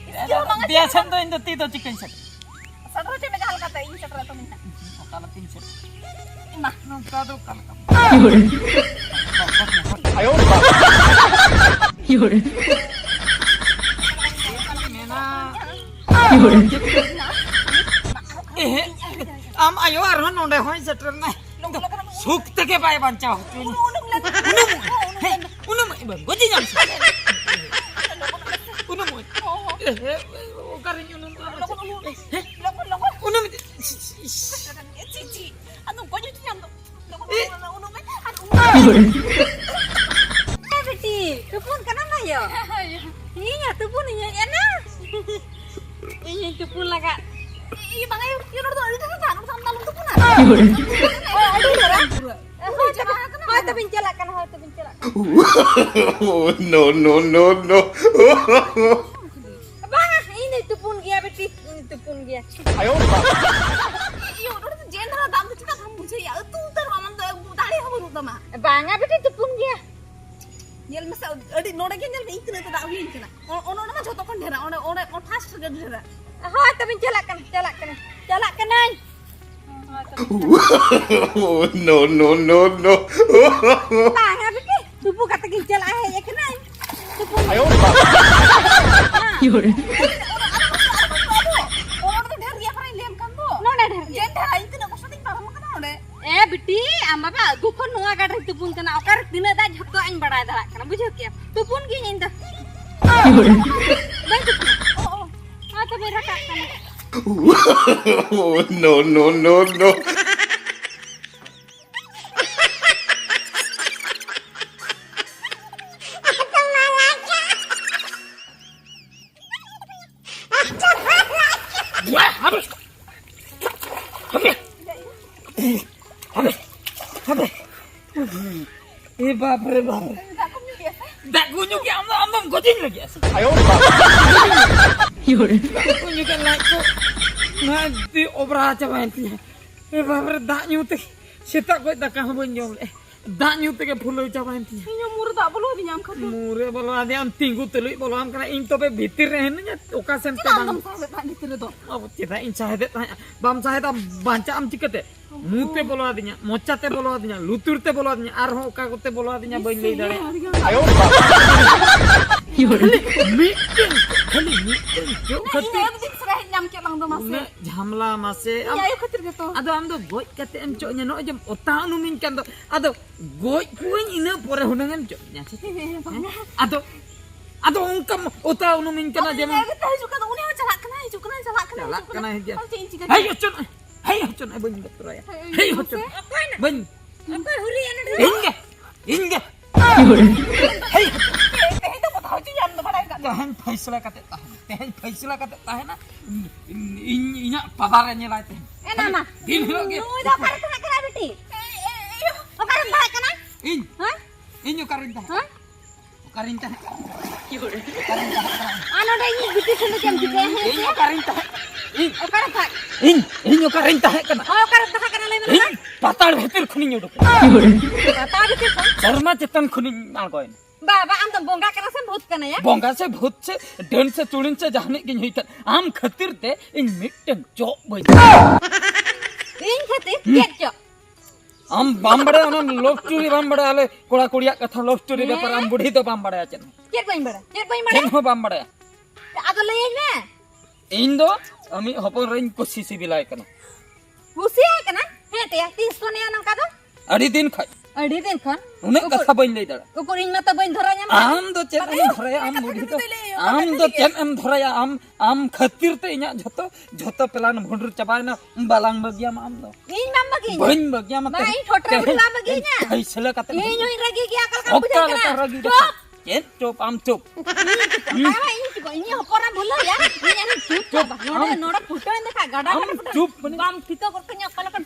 ᱤᱥᱠᱤᱨ ᱦᱚᱸ ᱵᱟᱝ ᱫᱮᱭᱟ ᱤᱥᱠᱤᱨ ᱥᱮᱱ ᱫᱚ ᱤᱧ ᱫᱚ ᱛᱤ ᱫᱚ ᱪᱤᱠᱟᱹᱧ ᱥᱮ? ᱥᱮᱴᱮᱨ ᱦᱚᱪᱚ ᱢᱮ ᱡᱟᱦᱟᱸ ᱞᱮᱠᱟᱛᱮ, ᱤᱧ ᱥᱮᱴᱮᱨ ᱦᱚᱪᱚ ᱢᱮᱧ ᱦᱟᱸᱜ᱾ ᱚᱠᱟ ᱞᱮᱠᱟᱧ ᱥᱮᱴᱮᱨ? ᱢᱟ᱾ ᱱᱚᱝᱠᱟ ᱫᱚ ᱚᱠᱟ ᱞᱮᱠᱟ? ᱟᱭᱳ ᱵᱟᱵᱟ᱾ ᱢᱮᱱᱟ᱾ ᱮᱦᱮ, ᱟᱢ ᱟᱭᱳ ᱟᱨᱦᱚᱸ ᱱᱚᱰᱮ ᱦᱚᱸᱭ ᱥᱮᱴᱮᱨ ᱮᱱᱟ᱾ ᱥᱩᱠ ᱛᱮᱜᱮ ᱵᱟᱭ ᱵᱟᱧᱪᱟᱣ ᱦᱚᱪᱚᱧᱟ᱾ ᱩᱱᱩᱢᱚᱜ, ᱦᱮᱸ, ᱩᱱᱩᱢᱚᱜ, ᱵᱟᱹᱧ ᱜᱚᱡᱤᱧ ᱟᱢ ᱥᱮ? ᱩᱱᱩᱢᱚᱜ᱾ ᱚᱠᱟᱨᱤᱧ ᱩᱱᱩᱢ ᱠᱚᱣᱟ? ᱞᱚᱜᱚᱱ ᱩᱱᱩᱢ ᱢᱮ᱾ ᱦᱮᱸ? ᱞᱚᱜᱚᱱ, ᱞᱚᱜᱚᱱ᱾ ᱩᱱᱩᱢ ᱤᱫᱤ᱾ ᱪᱤ, ᱪᱤ, ᱟᱫᱚ ᱜᱚᱡ ᱦᱚᱪᱚᱧᱟᱢ ᱫᱚ᱾ ᱞᱚᱜᱚᱱ, ᱮ᱾ ᱞᱚᱜᱚᱱ, ᱞᱚᱜᱚᱱ, ᱩᱱᱩᱢ ᱢᱮ ᱟᱨ ᱩᱱᱩᱢ ᱢᱮ᱾ ᱮ ᱵᱤᱴᱤ, ᱛᱩᱯᱩᱱ ᱠᱟᱱᱟᱢ ᱟᱭᱳ? ᱤᱧ ᱦᱚᱸ ᱛᱩᱯᱩᱱ ᱤᱧ ᱦᱮᱡ ᱮᱱᱟ᱾ ᱤᱧ ᱦᱚᱸᱧ ᱛᱩᱯᱩᱱ ᱞᱟᱜᱟᱜ᱾ ᱤᱭᱟᱹ ᱵᱟᱝᱟ, ᱤᱭᱟᱹ, ᱤᱭᱟᱹ, ᱱᱚᱰᱮ ᱫᱚ ᱟᱹᱰᱤ ᱰᱷᱮᱨ ᱫᱟᱜ, ᱱᱚᱰᱮ ᱫᱚ ᱟᱢ ᱫᱚ ᱟᱞᱚᱢ ᱛᱩᱯᱩᱱᱟ᱾ ᱚ, ᱟᱹᱰᱤ ᱰᱷᱮᱨ᱾ ᱦᱳᱭ, ᱛᱚᱵᱮᱧ ᱪᱟᱞᱟᱜ ᱠᱟᱱᱟ, ᱦᱳᱭ, ᱛᱚᱵᱮᱧ ᱪᱟᱞᱟᱜ ᱠᱟᱱᱟ᱾ Oh, no, no, no, no. ᱵᱟᱝᱟ, ᱤᱧ ᱫᱚᱧ ᱛᱩᱯᱩᱱ ᱜᱮᱭᱟ ᱵᱤᱴᱤ, ᱤᱧ ᱫᱚᱧ ᱛᱩᱯᱩᱱ ᱜᱮᱭᱟ᱾ ᱤᱭᱩ, ᱱᱚᱰᱮ ᱫᱚ ᱡᱮᱱ ᱫᱷᱟᱨᱟ ᱫᱟᱜ ᱫᱚ ᱪᱮᱠᱟ ᱵᱟᱢ ᱵᱩᱡᱷᱟᱹᱣᱮᱭᱟ? ᱟᱹᱛᱩ ᱩᱛᱟᱹᱨᱚᱜ ᱟᱢ, ᱟᱢ ᱫᱚ ᱫᱟᱲᱮ ᱦᱚᱸ ᱵᱟᱹᱱᱩᱜ ᱛᱟᱢᱟ᱾ ᱵᱟᱝᱟ ᱵᱤᱴᱤ, ᱛᱩᱯᱩᱱ ᱜᱮᱭᱟ᱾ ᱧᱮᱞ ᱢᱮᱥᱮ, ᱟᱹᱰᱤ ᱱᱚᱰᱮ ᱜᱮ ᱧᱮᱞ ᱢᱮ, ᱤᱧ ᱛᱤᱱᱟᱹᱜ ᱛᱮ ᱫᱟᱜ ᱦᱩᱭᱮᱱ ᱠᱟᱱᱟ᱾ ᱚ-, ᱚᱱ-, ᱚᱱᱟ ᱢᱟ ᱡᱷᱚᱛᱚ ᱠᱷᱚᱱ ᱰᱷᱮᱨᱟ, ᱚᱸᱰᱮ, ᱚᱸᱰᱮ, ᱚᱸᱰᱮ first ᱨᱮᱜᱮ ᱰᱷᱮᱨᱟ᱾ ᱦᱳᱭ, ᱛᱚᱵᱮᱧ ᱪᱟᱞᱟᱜ ᱠᱟᱱᱟ, ᱪᱟᱞᱟᱜ ᱠᱟᱱᱟ, ᱪᱟᱞᱟᱜ ᱠᱟᱹᱱᱟᱹᱧ᱾ ᱦᱳᱭ, ᱛᱚᱵᱮᱧ ᱪᱟᱞᱟᱜ ᱠᱟᱱᱟ᱾ Oh, no, no, no, no. ᱵᱟᱝᱟ ᱵᱤᱴᱤ, ᱛᱩᱯᱩ ᱠᱟᱛᱮ ᱜᱤᱧ ᱪᱟᱞᱟᱜᱼᱟ, ᱦᱮᱡ ᱟᱠᱟᱱᱟᱹᱧ᱾ ᱛᱩᱯᱩ᱾ ᱟᱭᱳ ᱵᱟᱵᱟ᱾ ᱦᱮᱸ᱾ ᱚᱱᱟ ᱫᱚ ᱰᱷᱮᱨ ᱜᱮᱭᱟ, ᱯᱟᱨᱟᱧ ᱞᱟᱹᱭᱟᱢ ᱠᱟᱱ ᱫᱚ᱾ ᱱᱚᱰᱮ ᱰᱷᱮᱨ ᱜᱮᱭᱟ᱾ ᱪᱮᱫ ᱰᱷᱮᱨᱟ? ᱤᱧ ᱛᱤᱱᱟᱹᱜ ᱠᱚᱥᱴᱚ ᱛᱤᱧ ᱯᱟᱨᱚᱢ ᱟᱠᱟᱫᱟ ᱚᱸᱰᱮ᱾ ᱮ ᱵᱤᱴᱤ, ᱟᱢ ᱵᱟᱵᱟ ᱟᱹᱜᱩ ᱠᱷᱚᱱ ᱱᱚᱣᱟ ᱜᱟᱰ ᱨᱮᱧ ᱛᱩᱯᱩᱱ ᱠᱟᱱᱟ᱾ ᱚᱠᱟᱨᱮ ᱛᱤᱱᱟᱹᱜ ᱫᱟᱜ ᱡᱷᱚᱛᱚ ᱤᱧ ᱵᱟᱲᱟᱭ ᱫᱟᱲᱮᱭᱟᱜ ᱠᱟᱱᱟ, ᱵᱩᱡᱷᱟᱹᱣ ᱠᱮᱭᱟᱢ᱾ ᱛᱩᱯᱩᱱ ᱜᱤᱭᱟᱹᱧ ᱤᱧ ᱫᱚ᱾ ᱵᱟᱹᱧ ᱛᱩᱯᱩᱱᱟ᱾ ᱚ, ᱚ᱾ ᱦᱚᱸ, ᱛᱚᱵᱮ ᱨᱟᱠᱟᱵ ᱠᱟᱱᱟ᱾ Oh, no, no, no, no. ᱮ ᱵᱟᱯ ᱨᱮ ᱵᱟᱯ ᱨᱮ᱾ ᱫᱟᱜ ᱠᱚᱢ ᱧᱩ ᱠᱮᱜᱼᱟ? ᱟᱢ ᱫᱚ, ᱟᱢ ᱫᱚᱢ ᱜᱚᱡᱮᱧ ᱞᱟᱹᱜᱤᱫ ᱥᱮ? ᱟᱭᱳ ᱵᱟᱵᱟ᱾ ᱫᱟᱜ ᱠᱚ ᱧᱩ ᱠᱮᱫ ᱞᱟᱡ ᱠᱚ ᱱᱚᱣᱟ ᱛᱤ ᱚᱵᱨᱟ ᱪᱟᱵᱟᱭᱮᱱ ᱛᱤᱧᱟ᱾ ᱮ ᱵᱟᱯ ᱨᱮ, ᱫᱟᱜ ᱧᱩ ᱛᱮ ᱥᱮᱛᱟᱜ ᱠᱷᱚᱡ ᱫᱟᱠᱟ ᱦᱚᱸ ᱵᱟᱹᱧ ᱡᱚᱢ ᱞᱮᱫᱼᱟ᱾ ᱫᱟᱜ ᱧᱩ ᱛᱮᱜᱮ ᱯᱷᱩᱞᱟᱹᱣ ᱪᱟᱵᱟᱭᱮᱱ ᱛᱤᱧᱟ᱾ ᱤᱧᱟᱹᱜ ᱢᱩ ᱨᱮ ᱫᱟᱜ ᱵᱚᱞᱚ ᱟᱹᱫᱤᱧᱟ ᱟᱢ ᱠᱷᱟᱹᱛᱤᱨ᱾ ᱢᱩ ᱨᱮ ᱵᱚᱞᱚ ᱟᱹᱫᱤᱧᱟ, ᱟᱢ ᱛᱤᱸᱜᱩ ᱛᱩᱞᱩᱡ ᱵᱚᱞᱚ ᱟᱢ ᱠᱟᱱᱟ, ᱤᱧ ᱛᱚᱵᱮ ᱵᱷᱤᱛᱤᱨ ᱨᱮ ᱦᱤᱱᱟᱹᱧᱟ, ᱚᱠᱟ ᱥᱮᱱ ᱛᱮ ᱪᱮᱫᱟᱜ ᱵᱟᱝ? ᱟᱢᱫᱚᱢ ᱥᱟᱦᱮᱫ ᱛᱟᱦᱮᱸᱫ ᱵᱷᱤᱛᱤᱨ ᱨᱮᱫᱚ? ᱚ, ᱪᱮᱫᱟᱜ ᱤᱧ ᱥᱟᱦᱮᱫᱮᱫ ᱛᱟᱦᱮᱸᱫ? ᱵᱟᱢ ᱥᱟᱦᱮᱫᱟ, ᱵᱟᱧᱪᱟᱜ ᱟᱢ ᱪᱤᱠᱟᱹᱛᱮ? ᱢᱩ ᱛᱮ ᱵᱚᱞᱚ ᱟᱹᱫᱤᱧᱟ, ᱢᱚᱪᱟ ᱛᱮ ᱵᱚᱞᱚ ᱟᱹᱫᱤᱧᱟ, ᱞᱩᱛᱩᱨ ᱛᱮ ᱵᱚᱞᱚ ᱟᱹᱫᱤᱧᱟ, ᱟᱨᱦᱚᱸ ᱚᱠᱟ ᱠᱚᱛᱮ ᱵᱚᱞᱚ ᱟᱹᱫᱤᱧᱟ ᱵᱟᱹᱧ ᱞᱟᱹᱭ ᱫᱟᱲᱮᱭᱟᱜᱼᱟ᱾ ᱟᱭᱳ ᱵᱟᱵᱟ᱾ ᱠᱷᱟᱹᱞᱤ ᱢᱤᱫᱴᱮᱱ, ᱠᱷᱟᱹᱞᱤ ᱢᱤᱫᱴᱮᱱ ᱪᱚᱜ ᱤᱧ ᱠᱷᱟᱹᱛᱤᱨ ᱟᱭᱳ ᱫᱤᱱ ᱥᱮᱫ ᱦᱮᱡ ᱧᱟᱢ ᱠᱮᱫ ᱵᱟᱝ ᱫᱚ ᱢᱟᱥᱮ᱾ ᱩᱱᱟᱹᱜ ᱡᱷᱟᱢᱞᱟ ᱢᱟᱥᱮ᱾ ᱤᱧ ᱟᱢ ᱟᱭᱳ ᱠᱷᱟᱹᱛᱤᱨ ᱜᱮᱛᱚ᱾ ᱟᱫᱚ ᱟᱢ ᱫᱚ ᱜᱚᱡ ᱠᱟᱛᱮ ᱮᱢ ᱪᱚᱜ ᱤᱧᱟ, ᱱᱚᱜᱼᱚᱭ ᱡᱮᱢ ᱚᱛᱟ ᱩᱱᱩᱢᱤᱧ ᱠᱟᱱ ᱫᱚ, ᱟᱫᱚ ᱜᱚᱡ ᱠᱚᱣᱟᱹᱧ ᱤᱱᱟᱹ ᱯᱚᱨᱮ ᱦᱩᱱᱟᱹᱝ ᱮᱢ ᱪᱚᱜ ᱤᱧᱟ ᱥᱮ ᱪᱮᱫ? ᱦᱮᱸ, ᱦᱮᱸ, ᱵᱟᱝᱟ᱾ ᱦᱮᱸ? ᱟᱫᱚ ᱟᱫᱚ ᱚᱱᱠᱟᱢ ᱚᱛᱟ ᱩᱱᱩᱢᱤᱧ ᱠᱟᱱᱟ ᱟᱫᱚ ᱡᱮᱢᱚᱱ᱾ ᱤᱱᱟᱹ ᱜᱮᱛᱚ ᱦᱤᱡᱩᱜ ᱠᱟᱱᱟ, ᱩᱱᱤ ᱦᱚᱸ ᱪᱟᱞᱟᱜ ᱠᱟᱱᱟᱭ, ᱦᱤᱡᱩᱜ ᱠᱟᱱᱟᱭ, ᱪᱟᱞᱟᱜ ᱠᱟᱱᱟᱭ, ᱪᱟᱞᱟᱜ ᱦᱤᱡᱩᱜ ᱠᱟᱱᱟᱭ᱾ ᱠᱟᱱᱟᱭ, ᱦᱤᱡᱩᱜ ᱠᱟᱱᱟᱭ᱾ ᱟᱫᱚ ᱪᱮᱫ ᱤᱧ ᱪᱤᱠᱟᱹ ᱦᱮᱡ ᱠᱮᱫᱟ? ᱦᱚᱪᱚᱱ, ᱦᱮᱡ ᱦᱚᱪᱚᱱ, ᱵᱟᱹᱧ ᱵᱚᱛᱚᱨᱟᱭᱟ᱾ ᱦᱮᱡ ᱦᱮᱡ ᱦᱚᱪᱚᱱ, ᱦᱚᱪᱚᱱ᱾ ᱚᱠᱚᱭ ᱱᱟ? ᱵᱟᱹᱧ᱾ ᱚᱠᱚᱭ ᱦᱩᱨᱤ ᱮᱱ ᱨᱮ? ᱤᱧ ᱜᱮ, ᱤᱧ ᱜᱮ᱾ ᱦᱮᱡ ᱦᱚᱪᱚᱱ᱾ ᱛᱮᱦᱮᱧ ᱫᱚ ᱵᱚᱫᱷᱚᱣ ᱪᱚᱧ ᱧᱟᱢ ᱫᱚ ᱵᱟᱲᱟᱭ ᱠᱟᱜ᱾ ᱛᱮᱦᱮᱧ ᱯᱷᱟᱭᱥᱟᱞᱟ ᱠᱟᱛᱮ ᱛᱟᱦᱮᱱᱟ, ᱛᱮᱦᱮᱧ ᱯᱷᱟᱭᱥᱟᱞᱟ ᱠᱟᱛᱮ ᱛᱟᱦᱮᱱᱟ᱾ ᱤᱧ, ᱤᱧ, ᱤᱧᱟᱹᱜ ᱯᱟᱫᱟ ᱨᱮ ᱧᱮᱞᱟᱭ ᱛᱮᱦᱮᱧ᱾ ᱮ ᱱᱟ, ᱱᱟ᱾ ᱫᱤᱱ ᱦᱤᱞᱳᱜ ᱜᱮ᱾ ᱱᱩᱭ ᱫᱚ ᱚᱠᱟᱨᱮ ᱛᱟᱦᱮᱸ ᱠᱟᱱᱟ ᱵᱤᱴᱤ? ᱮ, ᱮ, ᱮ, ᱚᱠᱟᱨᱮᱢ ᱛᱟᱦᱮᱸ ᱠᱟᱱᱟ? ᱤᱧ? ᱦᱮᱸ? ᱤᱧ ᱚᱠᱟᱨᱤᱧ ᱛᱟᱦᱮᱸ ᱠᱟᱱᱟ? ᱦᱮᱸ? ᱚᱠᱟᱨᱤᱧ ᱛᱟᱦᱮᱸ ᱠᱟᱱᱟ? ᱚᱠᱟᱨᱤᱧ ᱛᱟᱦᱮᱸ ᱠᱟᱱᱟ? ᱟᱨ ᱱᱚᱰᱮ ᱤᱧᱤᱡ ᱵᱤᱴᱤ ᱥᱮᱱ ᱫᱚ ᱪᱮᱫ ᱮᱢ ᱪᱤᱠᱟᱹᱭᱟ? ᱦᱮᱸ, ᱤᱧ ᱪᱮᱫ? ᱚᱠᱟᱨᱤᱧ ᱛᱟᱦᱮᱸ ᱠᱟᱱᱟ? ᱤᱧ, ᱚᱠᱟᱨᱮᱢ ᱛᱟᱦᱮᱸ ᱠᱟᱱᱟ? ᱤᱧ, ᱤᱧ ᱚᱠᱟᱨᱤᱧ ᱛᱟᱦᱮᱸ ᱠᱟᱱᱟ? ᱦᱳᱭ, ᱚᱠᱟᱨᱮᱢ ᱛᱟᱦᱮᱸ ᱠᱟᱱᱟ? ᱞᱟᱹᱭ ᱢᱮ ᱤᱧ ᱱᱟᱦᱟᱜ᱾ ᱯᱟᱛᱟᱲ ᱵᱷᱤᱛᱤᱨ ᱠᱷᱚᱱᱤᱧ ᱩᱰᱩᱠ ᱮᱱᱟ᱾ ᱯᱟᱛᱟᱲ ᱵᱷᱤᱛᱤᱨ ᱠᱷᱚᱱ? ᱥᱮᱨᱢᱟ ᱪᱮᱛᱟᱱ ᱠᱷᱚᱱᱤᱧ ᱟᱬᱜᱚᱭᱮᱱᱟ᱾ ᱵᱟᱵᱟ, ᱟᱢ ᱫᱚᱢ ᱵᱚᱸᱜᱟ ᱠᱟᱱᱟ ᱥᱮ ᱵᱷᱩᱛ ᱠᱟᱱᱟᱭᱟ? ᱵᱚᱸᱜᱟ ᱥᱮ ᱵᱷᱩᱛ ᱥᱮ ᱰᱟᱹᱱ ᱥᱮ ᱪᱩᱲᱤᱱ ᱥᱮ ᱡᱟᱦᱟᱱᱤᱡ ᱜᱤᱧ ᱦᱩᱭ ᱠᱟᱱ, ᱟᱢ ᱠᱷᱟᱹᱛᱤᱨ ᱛᱮ ᱤᱧ ᱢᱤᱫᱴᱮᱱ ᱪᱚᱜ ᱵᱟᱹᱧ ᱤᱧ ᱠᱷᱟᱹᱛᱤᱨ? ᱦᱩᱸ᱾ ᱪᱮᱫ ᱪᱚᱜ? ᱟᱢ ᱵᱟᱢ ᱵᱟᱲᱟᱭᱟ ᱚᱱᱟ ᱞᱚᱵᱷ ᱥᱴᱳᱨᱤ ᱵᱟᱢ ᱵᱟᱲᱟᱭᱟ, ᱟᱞᱮ ᱠᱚᱲᱟ ᱠᱩᱲᱤᱭᱟᱜ ᱠᱟᱛᱷᱟ ᱞᱚᱵᱷ ᱥᱴᱳᱨᱤ ᱦᱮᱸ? ᱵᱮᱯᱟᱨ ᱟᱢ ᱵᱩᱰᱷᱤ ᱫᱚ ᱵᱟᱢ ᱵᱟᱲᱟᱭᱟ ᱪᱮᱫ ᱦᱚᱸ᱾ ᱪᱮᱫ ᱵᱟᱹᱧ ᱵᱟᱲᱟᱭᱟ? ᱪᱮᱫ ᱵᱟᱹᱧ ᱪᱮᱫ ᱵᱟᱲᱟᱭᱟ? ᱦᱚᱸ ᱵᱟᱢ ᱵᱟᱲᱟᱭᱟ᱾ ᱟᱫᱚ ᱞᱟᱹᱭᱟᱹᱧ ᱢᱮ᱾ ᱤᱧ ᱫᱚ ᱟᱢᱤᱡ ᱦᱚᱯᱚᱱ ᱨᱮᱧ ᱠᱩᱥᱤ ᱥᱤᱵᱤᱞᱟᱭ ᱠᱟᱱᱟ᱾ ᱠᱩᱥᱤᱭᱟᱭ ᱠᱟᱱᱟ? ᱦᱮᱸ ᱛᱮᱭᱟ, ᱛᱤᱥ ᱠᱷᱚᱱᱮᱭᱟ ᱱᱚᱝᱠᱟ ᱫᱚ? ᱟᱹᱰᱤ ᱫᱤᱱ ᱠᱷᱚᱡ᱾ ᱟᱹᱰᱤ ᱫᱤᱱ ᱠᱷᱚᱱ? ᱩᱱᱟᱹᱜ ᱩᱠᱩᱨ, ᱠᱟᱛᱷᱟ ᱵᱟᱹᱧ ᱞᱟᱹᱭ ᱫᱟᱲᱮᱭᱟᱜᱼᱟ᱾ ᱩᱠᱩᱨ ᱤᱧ ᱢᱟᱛᱚ ᱵᱟᱹᱧ ᱫᱷᱚᱨᱟ ᱧᱟᱢ ᱠᱟᱫᱟ᱾ ᱟᱢ ᱫᱚ ᱪᱮᱫ ᱮᱢ ᱫᱷᱚᱨᱟᱭᱟ ᱟᱢ ᱵᱩᱰᱷᱤ ᱫᱚ? ᱟᱢ ᱫᱚ ᱪᱮᱫ ᱮᱢ ᱫᱷᱚᱨᱟᱭᱟ ᱟᱢ, ᱟᱢ ᱠᱷᱟᱹᱛᱤᱨ ᱛᱮ ᱤᱧᱟᱹᱜ ᱡᱷᱚᱛᱚ, ᱡᱷᱚᱛᱚ ᱯᱞᱟᱱ ᱵᱷᱩᱸᱰᱨᱩ ᱪᱟᱵᱟᱭᱮᱱᱟ᱾ ᱵᱟᱞᱟᱝ ᱵᱟᱹᱜᱤᱭᱟᱢᱟ ᱟᱢ ᱫᱚ᱾ ᱤᱧ ᱵᱟᱢ ᱵᱟᱹᱜᱤᱭᱟᱹᱧᱟ? ᱵᱟᱹᱧ ᱵᱟᱹᱜᱤᱭᱟᱢᱟ᱾ ᱵᱟᱝ, ᱛᱮᱦᱮᱧ, ᱤᱧ ᱴᱷᱚᱴᱨᱟ ᱵᱩᱰᱷᱤ ᱛᱮᱦᱮᱧ, ᱵᱟᱢ ᱵᱟᱹᱜᱤᱭᱟᱹᱧᱟ? ᱛᱮᱦᱮᱧ ᱯᱷᱟᱭᱥᱟᱞᱟ ᱠᱟᱛᱮ ᱤᱧ ᱵᱟᱹᱜᱤᱭᱟᱢᱟ᱾ ᱦᱚᱸᱧ ᱨᱟᱹᱜᱤ ᱜᱮᱭᱟ, ᱚᱠᱟ ᱞᱮᱠᱟᱢ ᱚᱠᱟ ᱵᱩᱡᱷᱟᱹᱣ ᱞᱮᱠᱟ ᱠᱟᱱᱟ? ᱨᱟᱹᱜᱤ ᱫᱚ? ᱪᱩᱯ! ᱪᱮᱫ ᱪᱩᱯ, ᱟᱢ ᱪᱩᱯ᱾ ᱤᱧ ᱪᱩᱯ, ᱚᱠᱟ ᱨᱮ ᱤᱧ ᱪᱩᱯ? ᱤᱧᱤᱡ ᱦᱚᱯᱚᱱ ᱮ ᱵᱷᱩᱞᱟᱹᱣ ᱭᱟ, ᱤᱧ ᱟᱨᱤᱧ ᱪᱩᱯ ᱪᱩᱯ, ᱪᱟᱵᱟ᱾ ᱱᱚᱰᱮ, ᱟᱢ ᱱᱚᱰᱮ ᱯᱷᱩᱴᱟᱹᱣ ᱮᱱ ᱫᱚ ᱠᱷᱟᱡ, ᱜᱟᱰᱟ ᱟᱢ ᱨᱮ ᱯᱷᱩᱴᱟᱹᱣ᱾ ᱪᱩᱯ, ᱢᱟᱱᱮ ᱵᱟᱢ ᱛᱷᱤᱛᱚ ᱜᱚᱫ ᱠᱟᱹᱧᱟ, ᱚᱠᱟ ᱞᱮᱠᱟᱱ